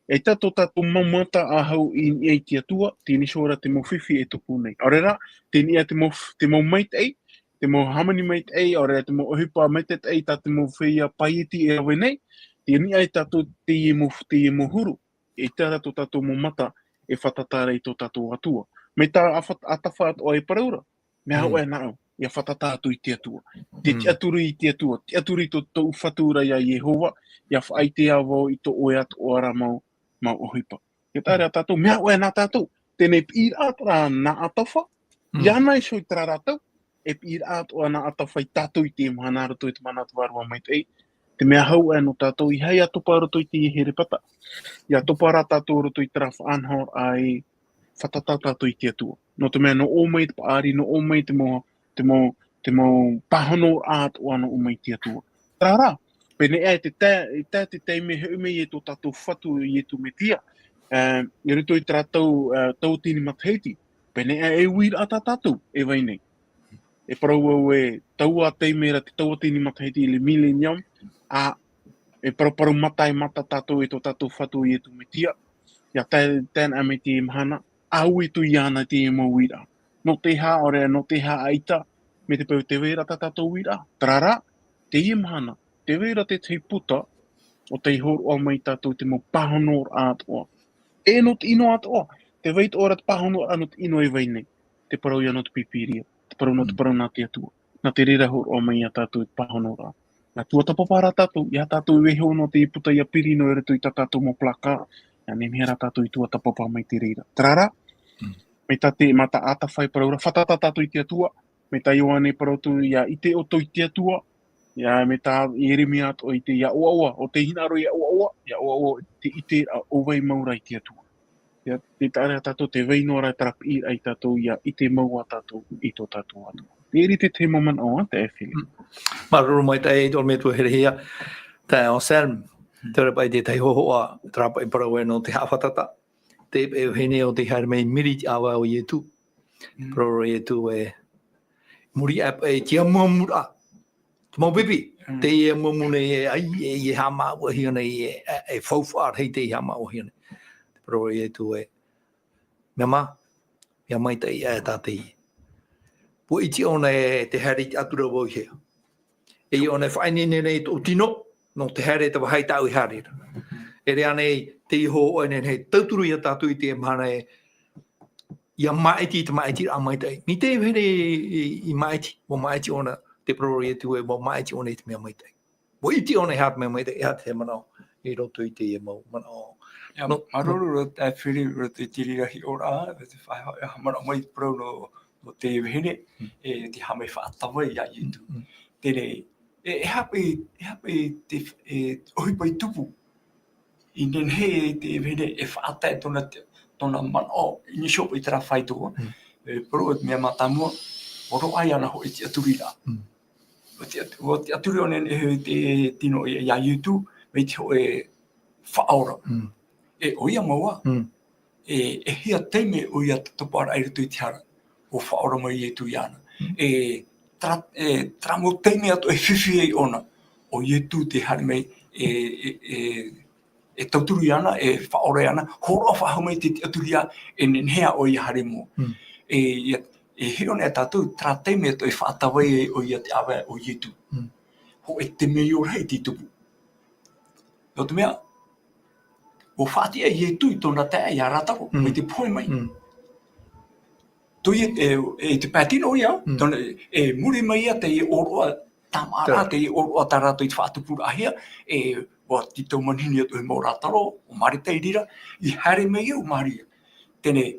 e tā tō tātou mau mata ʻa hau i niʻa i te Atua, tē nīʻa ra te mau fifi e tupu nei. ʻAore ra, tē nīʻa te mau f-, te mau maitaʻi, te mau hāmani maitaʻi, ʻaore ra te mau ʻohipa maitaʻi tā te mau feiā paieti e rave nei, tē nīʻa e tātou teie mau, teie mau huru. E ʻite ra tō tātou mau mata e fātata ra i tō tātou Atua. Mai tā ʻāfa-, ʻātafa atoʻa e parau ra, mea hau aʻe nāʻu, ʻia fātata atu i te Atua. Te tiʻaturi i te Atua, tiʻaturi tō, tōʻu Fatu ra ia Iehova, ʻia faʻaʻite ā vau i tō ʻoe atoʻa ra mau, mau ʻohipa. Te taʻa ra tātou, mea hau aʻe nā tātou, teie piʻiraʻa terā nā ʻātafa, ʻia ana iho i terā ra tau, e piʻiraʻa atoʻa nā ʻātafa ia tātou i teie mahana roto i te mana o te Vārua Maitaʻi. Te mea hau aʻe nō tātou, ʻeiaha ʻia topa roto i te herepata. ʻIa topa rā tātou roto i terā faʻanahoraʻa e fātata tātou i te Atua. Nō te mea, nō ʻō mai te paʻari, nō ʻō mai te mau, te mau, te mau pāhonoraʻa atoʻa nō ʻō mai te Atua. Terā rā, pēnei aʻe te tae-, i tae te taime e hoʻi mai e tō tātou Fatu Ietu Metia, ā, i roto i terā tau, ā, tauatini matahiti, pēnei aʻe e uiraʻa tā tātou e vai nei. E parau au e taua taime ra te tauatini matahiti, le millennium, ā, e paraparau mata e mata tātou e tō tātou Fatu Ietu Metia, ʻia tae, tae ana mai teie mahana, ʻaita e tuʻu iāna teie mau uiraʻa. Nō te aha ʻaore, nō te aha ʻaita, mai te peu tē vai ra tā tātou uiraʻa. Terā rā, teie mahana, tē vai ra te tahi puta, ʻo tei hōroʻa mai tātou te mau pāhonoraʻa atoʻa. E nō te ʻino atoʻa, tē vai atoʻa ra te pāhonoraʻa nō te ʻino e vai nei. Te parau ia nō te Pīpīria, te parau nō te parau nā te Atua. Nā te reira hōroʻa mai ia tātou te pāhonoraʻa. Nā tuatāpapa rā tātou, ʻeiaha tātou e vaiiho nō te puta ʻia piri noa i roto i tā tātou mau placard, ʻia nehenehe rā tātou i tuatāpapa mai te reira. Terā rā, mai tā te, mai tā ʻĀtafa e parau ra, fātata tātou i te Atua, mai tā Ioane e parau atu, ʻia ʻite ʻoutou i te Atua, ʻia, mai tā Ieremia atoʻa i te ʻia ʻoaʻoa, ʻo tei hinaʻaro ʻia ʻoaʻoa, ʻia ʻoaʻoa i te ʻite ra ʻo vai mau ra i te Atua. ʻIa, te taʻa ra tātou tē vai noa ra terā piʻiraʻa ia tātou ʻia ʻite mau ā tātou i tō tātou Atua. Tē ʻere te tahi mau manaʻo, ā, te Filipi. Māuruuru maitaʻi, e te ʻorometua herehia, taeaʻe Anselme, terā paʻi te tahi hōhoʻa, terā paʻi parau ē nō te haʻafātata. Te, e, vahine ʻo tei haere mai i muri i te ʻāvae o Ietu. Parau ra Ietu ē, muri aʻe paʻi i te amuamuraʻa. Te mau pipi, teie amuamu nei e, ʻaita e, e haʻamāuʻahia nei e, e, e faufaʻa rahi tei haʻamāuʻahia nei. Te parau ra Ietu ē, mea mā, mea maitaʻi aʻe tā teie. ʻUa ʻite ʻōna ē tē haere i te atura vau i hea. E ʻōna e faʻaineine nei tōʻu tino, nō te haere i te vāhi tāʻu e haere ra. E ʻere ānei teie hōhoʻa e nehenehe e tauturu ia tātou i teie mahana ē, ʻia māʻiti i te māʻitiraʻa maitaʻi. Mai te vahine i, i, i māʻiti, ʻua māʻiti ʻōna, te parau ra Ietu ē, ʻua māʻiti ʻōna i te mea maitaʻi. ʻUa ʻite ʻōna e aha te mea maitaʻi, e aha te manaʻo, i roto i teie mau manaʻo. ʻIa, nō, māuruuru, nō, taeaʻe Filipi, i roto i te reira hiʻoraʻa, te faʻaea, e manaʻo mai te parau nō, nō te vahine, e te haʻamāuʻa faʻatava ia Ietu. Teie, e, e aha paʻi, e aha paʻi te, e, ʻohipa i tupu. I nehenehe te vahine e faʻatae tōna, tōna manaʻo, i niʻa iho i terā faito. E, parau te mea mātāmua, ʻo roaʻa iāna hōʻē tiʻaturiraʻa. ʻO tiʻa-, ʻo tiʻaturi ʻōna e te tino ia, ia Ietu, mai te hōʻē faʻaora. E ʻo ia mau ā, e, e hia taime ʻo ia te toparaʻa i roto i te hara, ʻua faʻaora mai Ietu iāna. E, terā, e, terā mau taime atoʻa e fifi ai ʻōna, ʻo Ietu tē haere mai, e, e, e, e tauturu iāna, e faʻaora iāna, hōroʻa faʻahou mai te tiʻaturi ā, e nehenehe ā ʻoe ʻia haere i mua. E, ia, e hiʻo nei tātou, terā taime atoʻa e faʻatavai ai ʻo ia te ʻāvae o Ietu. Hōʻē temeio rahi tei tupu. Nō te mea, ʻua faʻatiʻa Ietu i tōna taeaʻe ia Rātaro, mai te pohe mai. Tō ia, e, e te pae tino ia, tōna, e muri mai ia teie ʻōroʻa tāmāʻaraʻa, teie ʻōroʻa tā rātou i te faʻatupuraʻahia, e, ʻua tītau manihini atu ʻo Rātaro, ʻo Mareta i reira, i haere mai ia ʻo Maria. Teie nei,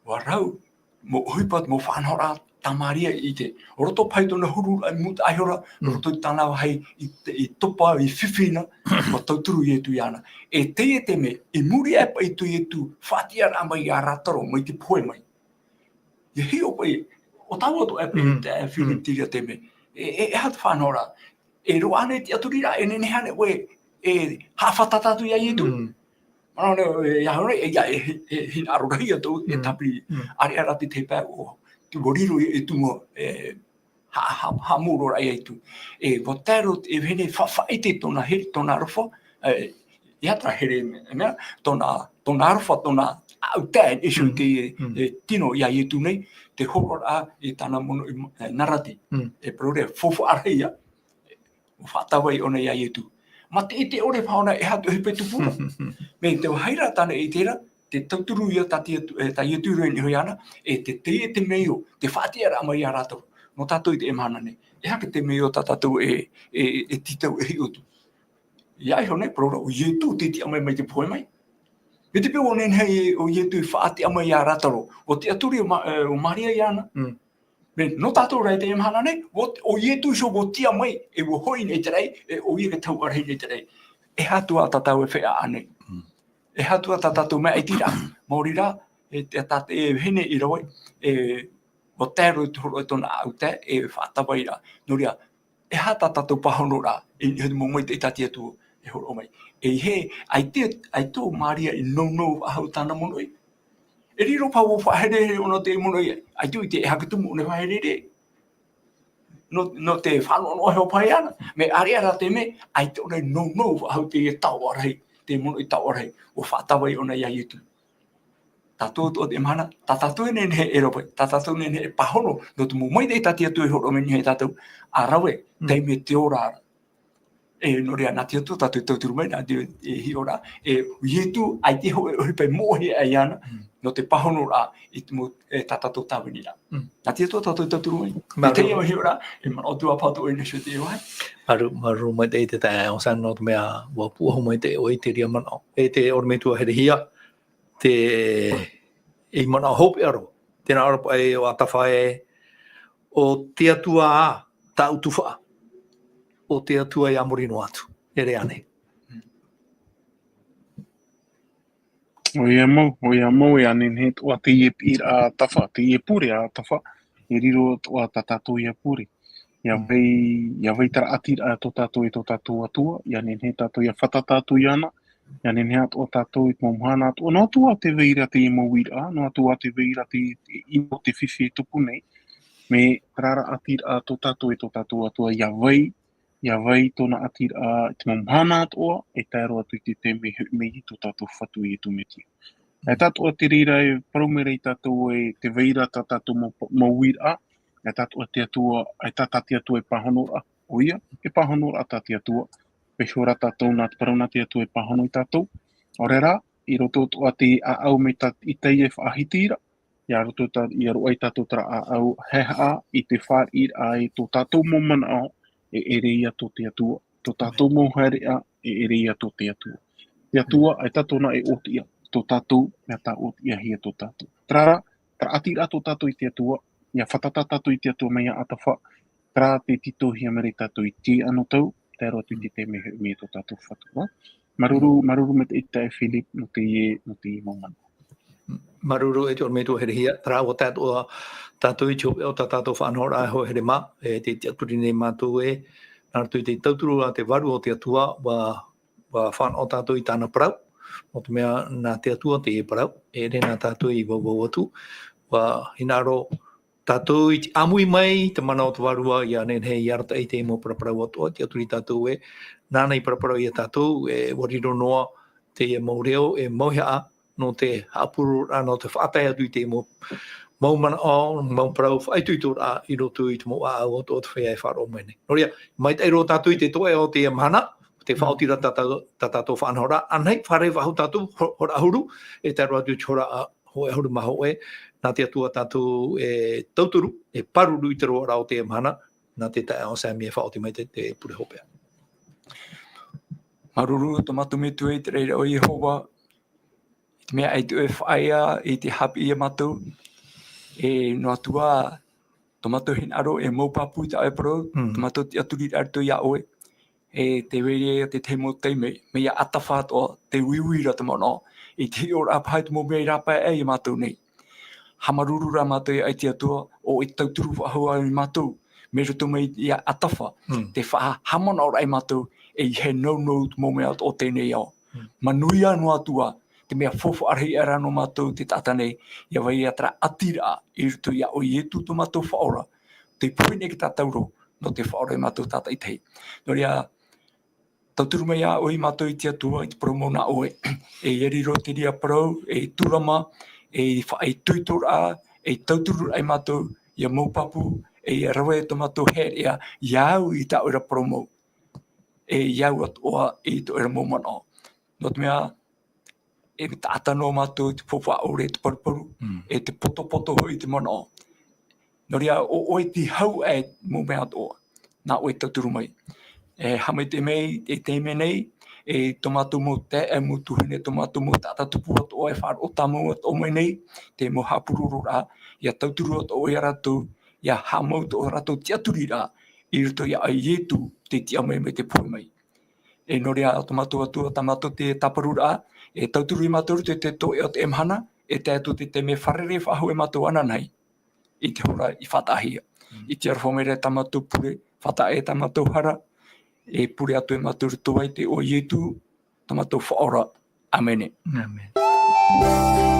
ʻua rau, mau ʻohipa, mau faʻanahoraʻa tā Maria i ʻite. Roto paʻi tōna huru i mūtaʻa iho ra, roto i tāna vāhi i, i topa, i fifi na, ʻua tauturu Ietu iāna. E teie taime, i muri aʻe paʻi tō Ietu faʻatiʻaraʻa mai ia Rātaro, mai te pohe mai. ʻIa hiʻo paʻi, ʻo tāua atoʻa paʻi, e, Philip, teie taime. E, e, e aha te faʻanahoraʻa? E roaʻa ānei te tiʻaturiraʻa, e nehenehe ānei ʻoe e haʻafātata atu ia Ietu? Manaʻo nei, e, ʻia hau nei, e, ʻia, e, e, e hinaʻaro rahi atu, e tāpiri, ʻāreʻa rā te tahi pae ʻo, te ʻua riro i, e tumu, e, ha, ha, haʻamou roa ia Ietu. E, ʻua tae roa, e, vahine fa-, faʻaʻite tōna here, tōna aroha, e, ʻeiaha terā here, mea, tōna, tōna aroha, tōna ʻāʻau tae, e, iho i te, e, tino ia Ietu nei, te hōroʻaraʻa i tāna mono, e, narati. E, parau ra, faufaʻa rahi ia, ʻua faʻatavai ʻōna ia Ietu. Mā te ʻite ʻore faʻahou na e aha te ʻohipa e tupu ra. Mai te vāhi ra tāna e ʻite ra, te tauturu ia tā te Ietu, e, tā Ietu i rave iho iāna, e te, teie temeio, te faʻatiʻaraʻa mai ia Rātaro. Nō tātou i teie mahana nei. E aha te temeio tā tātou e, e, e tītau e hiʻo atu? ʻIa iho nei, parau ra, ʻo Ietu tei tiʻa mai, mai te pohe mai. Mai te peu ʻua nehenehe ʻo Ietu i faʻatiʻa mai ia Rātaro, ʻua tiʻaturi ʻo Ma-, e, ʻo Maria iāna. Mai, nō tātou rā i teie mahana nei, ʻo, ʻo Ietu iho ʻua tiʻa mai, e ʻua hoʻi nei te raʻi, e ʻoia e tauʻa rahi nei te raʻi. E aha atu ā tā tātou e feiā ānei? E aha atu ā tā tātou mea ʻiteraʻa? Maori rā, e te, tā te, e vahine i rave, e, ʻua tae roa i te hōroʻa i tōna ʻāʻau tae, e faʻatavairaʻa. Nō reira, e aha tā tātou pāhonoraʻa, e, e mau maitaʻi tā te Atua e hōroʻa mai. E ʻeiaha, ʻaita, ʻaita ʻo Maria i nounou faʻahou tāna monoʻi. E riro paʻi ʻua faʻaherehere ʻōna te monoʻi, ʻaita i ʻite e aha te tumu ʻōna e faʻaherehere. Nō, nō te faʻanoʻanoʻa iho paʻi iāna. Mai ʻāreʻa rā te mea, ʻaita ʻōna i nounou faʻahou te taoʻa rahi, te monoʻi taoʻa rahi, ʻua faʻatavai ʻōna ia Ietu. Tātou atoʻa i teie mahana, tā tātou e nehenehe e rave, tā tātou e nehenehe e pāhono, nō te mau maitaʻi tā te Atua e hōroʻa mai nei ia tātou, ʻa rave, taime te ora ra. E, nō reira, nā te Atua tātou e tauturu mai, nā te, e hiʻo ra, e, Ietu, ʻaita e hō-, e hōʻē paʻi moʻohia iāna, nō te pāhonoraʻa i te mau, e, tā tātou tāviniraʻa. Nā te Atua tātou e tauturu mai. Māuruuru. E teie au e hiʻo ra, e manaʻo atu ā paʻi ʻoe i niʻa iho i teie vāhi. Māuruuru, māuruuru maitaʻi te taeaʻe Osana nō te mea ʻua pūʻohu maitaʻi ʻoe i te reira manaʻo. E te ʻorometua Herehia, te, ei manaʻo hopeʻa roa. Tēnā ʻoe paʻi ʻo Atafa ē, ʻo te Atua ā, tāʻu tuhaʻa. ʻO te Atua ʻia muri noa atu. E rave ānei? ʻOia mau, ʻoia mau, ʻia nehenehe atoʻa teie piʻiraʻa a Atafa, teie pure a Atafa, e riro atoʻa tā tātou ia pure. ʻIa vai, ʻia vai terā ʻatiraʻa tō tātou e tō tātou Atua, ʻia nehenehe tātou ʻia fātata atu iāna, ʻia nehenehe atoʻa tātou i te mau mahana atoʻa, noa atu ā te vai ra teie mau uiraʻa, noa atu ā te vai ra te, te ʻino, te fifi e tupu nei, mai terā ʻatiraʻa tō tātou e tō tātou Atua, ʻia vai, ʻia vai tōna ʻatiraʻa i te mau mahana atoʻa, e tae roa atu i te taime e hoʻi mai ai tō tātou Fatu Ietu Metia. E tātou te reira e parau mai ra ia tātou e te vai ra tā tātou mau, mau uiraʻa, e tātou te Atua, e tā, tā te Atua e pāhonoraʻa, ʻoia, e pāhonoraʻa tā te Atua, vaiiho ra tātou nā te parau nā te Atua e pāhono ia tātou, ʻaore rā, i roto atoʻa te ʻāʻau mai tā, i teie faʻahiti ra, ʻia roto tā, ʻia roaʻa ia tātou terā ʻāʻau, haʻehaʻa i te fāriʻiraʻa i tō tātou mau manaʻo, e ʻere ïa tō te Atua, tō tātou mau haereʻa, e ʻere ïa tō te Atua. Te Atua, ʻaita tōna e ʻōtiʻa, tō tātou, mea tāʻōtiʻahia tō tātou. Terā rā, terā ʻatiraʻa tō tātou i te Atua, ʻia fātata tātou i te Atua mai iā Atafa, terā tē tītauhia mai ra ia tātou i teie anotau, tae roa atu i te taime e hoʻi mai ai tō tātou Fatu, nō? Māuruuru, māuruuru maitaʻi e Philip, nō teie, nō teie mau manaʻo. Māuruuru e te ʻorometua Herehia, terā ʻua tae atoʻa tātou i te hopeʻa o tā tātou faʻanahoraʻa e hoa here mā, e te tiʻaturi nei mātou ē, nā roto i te tauturu a te Vārua o te Atua, ʻua, ʻua fānaʻo tātou i tāna parau, Nō te mea, nā te Atua teie parau, e ʻere nā tātou i vauvau atu, ʻua hinaʻaro tātou i te ʻāmui mai, te mana o te Vārua, ʻia nehenehe ʻia arataʻi teie mau paraparau atoʻa, tiʻaturi tātou ē, nāna i paraparau ia tātou, e ʻua riro noa teie mau reo, e mauhaʻa, nō te haʻapurororaʻa, nō te faʻatae atu i te mau, mau manaʻo, mau parau faʻaitoitoraʻa i roto i te mau ʻāʻau atoʻa o te feiā e faʻaroʻo mai nei. Nō reira, maitaʻi roa tātou i te toeʻa o teie mahana, te faʻaotiraʻa tā tātou, tā tātou faʻanahoraʻa, anaʻe, fārerei faʻahou tātou, ho-, hora ʻahuru, e tae roa atu i te hora ʻa-, hōʻē ʻahuru mā hōʻē, nā te Atua tātou e tauturu, e pāruru i te roaraʻa o teie mahana, nā te taeaʻe ʻo Sammy e faʻaoti mai te, te pure hopeʻa. Māuruuru tō mātou Metua i te reira ʻo Iehova, i te mea ʻaita ʻoe e faʻaea i te haʻapiʻi ia mātou, e noa atu ā, tō mātou hinaʻaro e mau pāpū i tā ʻoe parau, Mm. tō mātou tiʻaturiraʻa i roto ia ʻoe, e tē vai ra te tahi mau taime, mea ʻātafa atoʻa, te uiuiraʻa te manaʻo, i te hiʻoraʻa paha i te mau mea i rāpae ai ia mātou nei. Haʻamāuruuru rā mātou ia ʻoe te Atua, ʻo ʻoe e tauturu faʻahou ia mātou, mai roto mai ia ʻātafa, Mm. te faʻahaʻamanaʻoraʻa ia mātou, e ʻeiaha e nounou te mau mea o teie nei ao. Mm. Manuia noa atu ā, te mea faufaʻa rahi aʻe ra nō mātou te taʻata nei, ʻia vai ā terā ʻatiraʻa i roto ia ʻoe Ietu tō mātou Faʻaora, tei pohe nei ia tātou roa, nō te faʻaora ia mātou tātaʻitahi. Nō reira, tauturu mai ā ʻoe ia mātou e te Atua, i te parau mau nā ʻoe, e ʻia riro te reira parau, e tūrama, e faʻaitoitoraʻa, e tautururaʻa ia mātou, ia mau pāpū, e ʻia rave tō mātou haereʻa, ia au i tā ʻoe ra parau mau. E ia au atoʻa i tō ʻoe ra mau manaʻo. Nō te mea, e taʻata noa mātou i te faufaʻa ʻore, te paruparu, Mm. e te potopoto hoʻi te manaʻo. Nō reira, ʻo ʻoe tei hau aʻe mau mea atoʻa, nā ʻoe e tauturu mai. E haʻamaitaʻi mai, e taime nei, e tō mātou mau taeaʻe, mau tuahine, tō mātou mau taʻata tupu atoʻa e faʻaroʻo tāmau atoʻa mai nei, te mau haʻapurororaʻa, ʻia tauturu atoʻa ia rātou, ʻia haʻamau atoʻa rātou tiʻaturiraʻa, i roto ia ʻoe Ietu, te tiʻa mai mai te pohe mai. E nō reira, tō mātou Atua, tā mātou te tāparuraʻa, e tauturu ia mātou i roto i te toeʻa o teie mahana, e tae atu i te taime fārerei faʻahou ia mātou ananahi, i te hora i faʻataʻahia. Mm. I te aroha mai ra tā mātou pure, faʻataʻa i tā mātou hara, e pure atu ia mātou i roto ia ʻoe Ietu, tā mātou Faʻaora. ʻĀmene. ʻĀmene.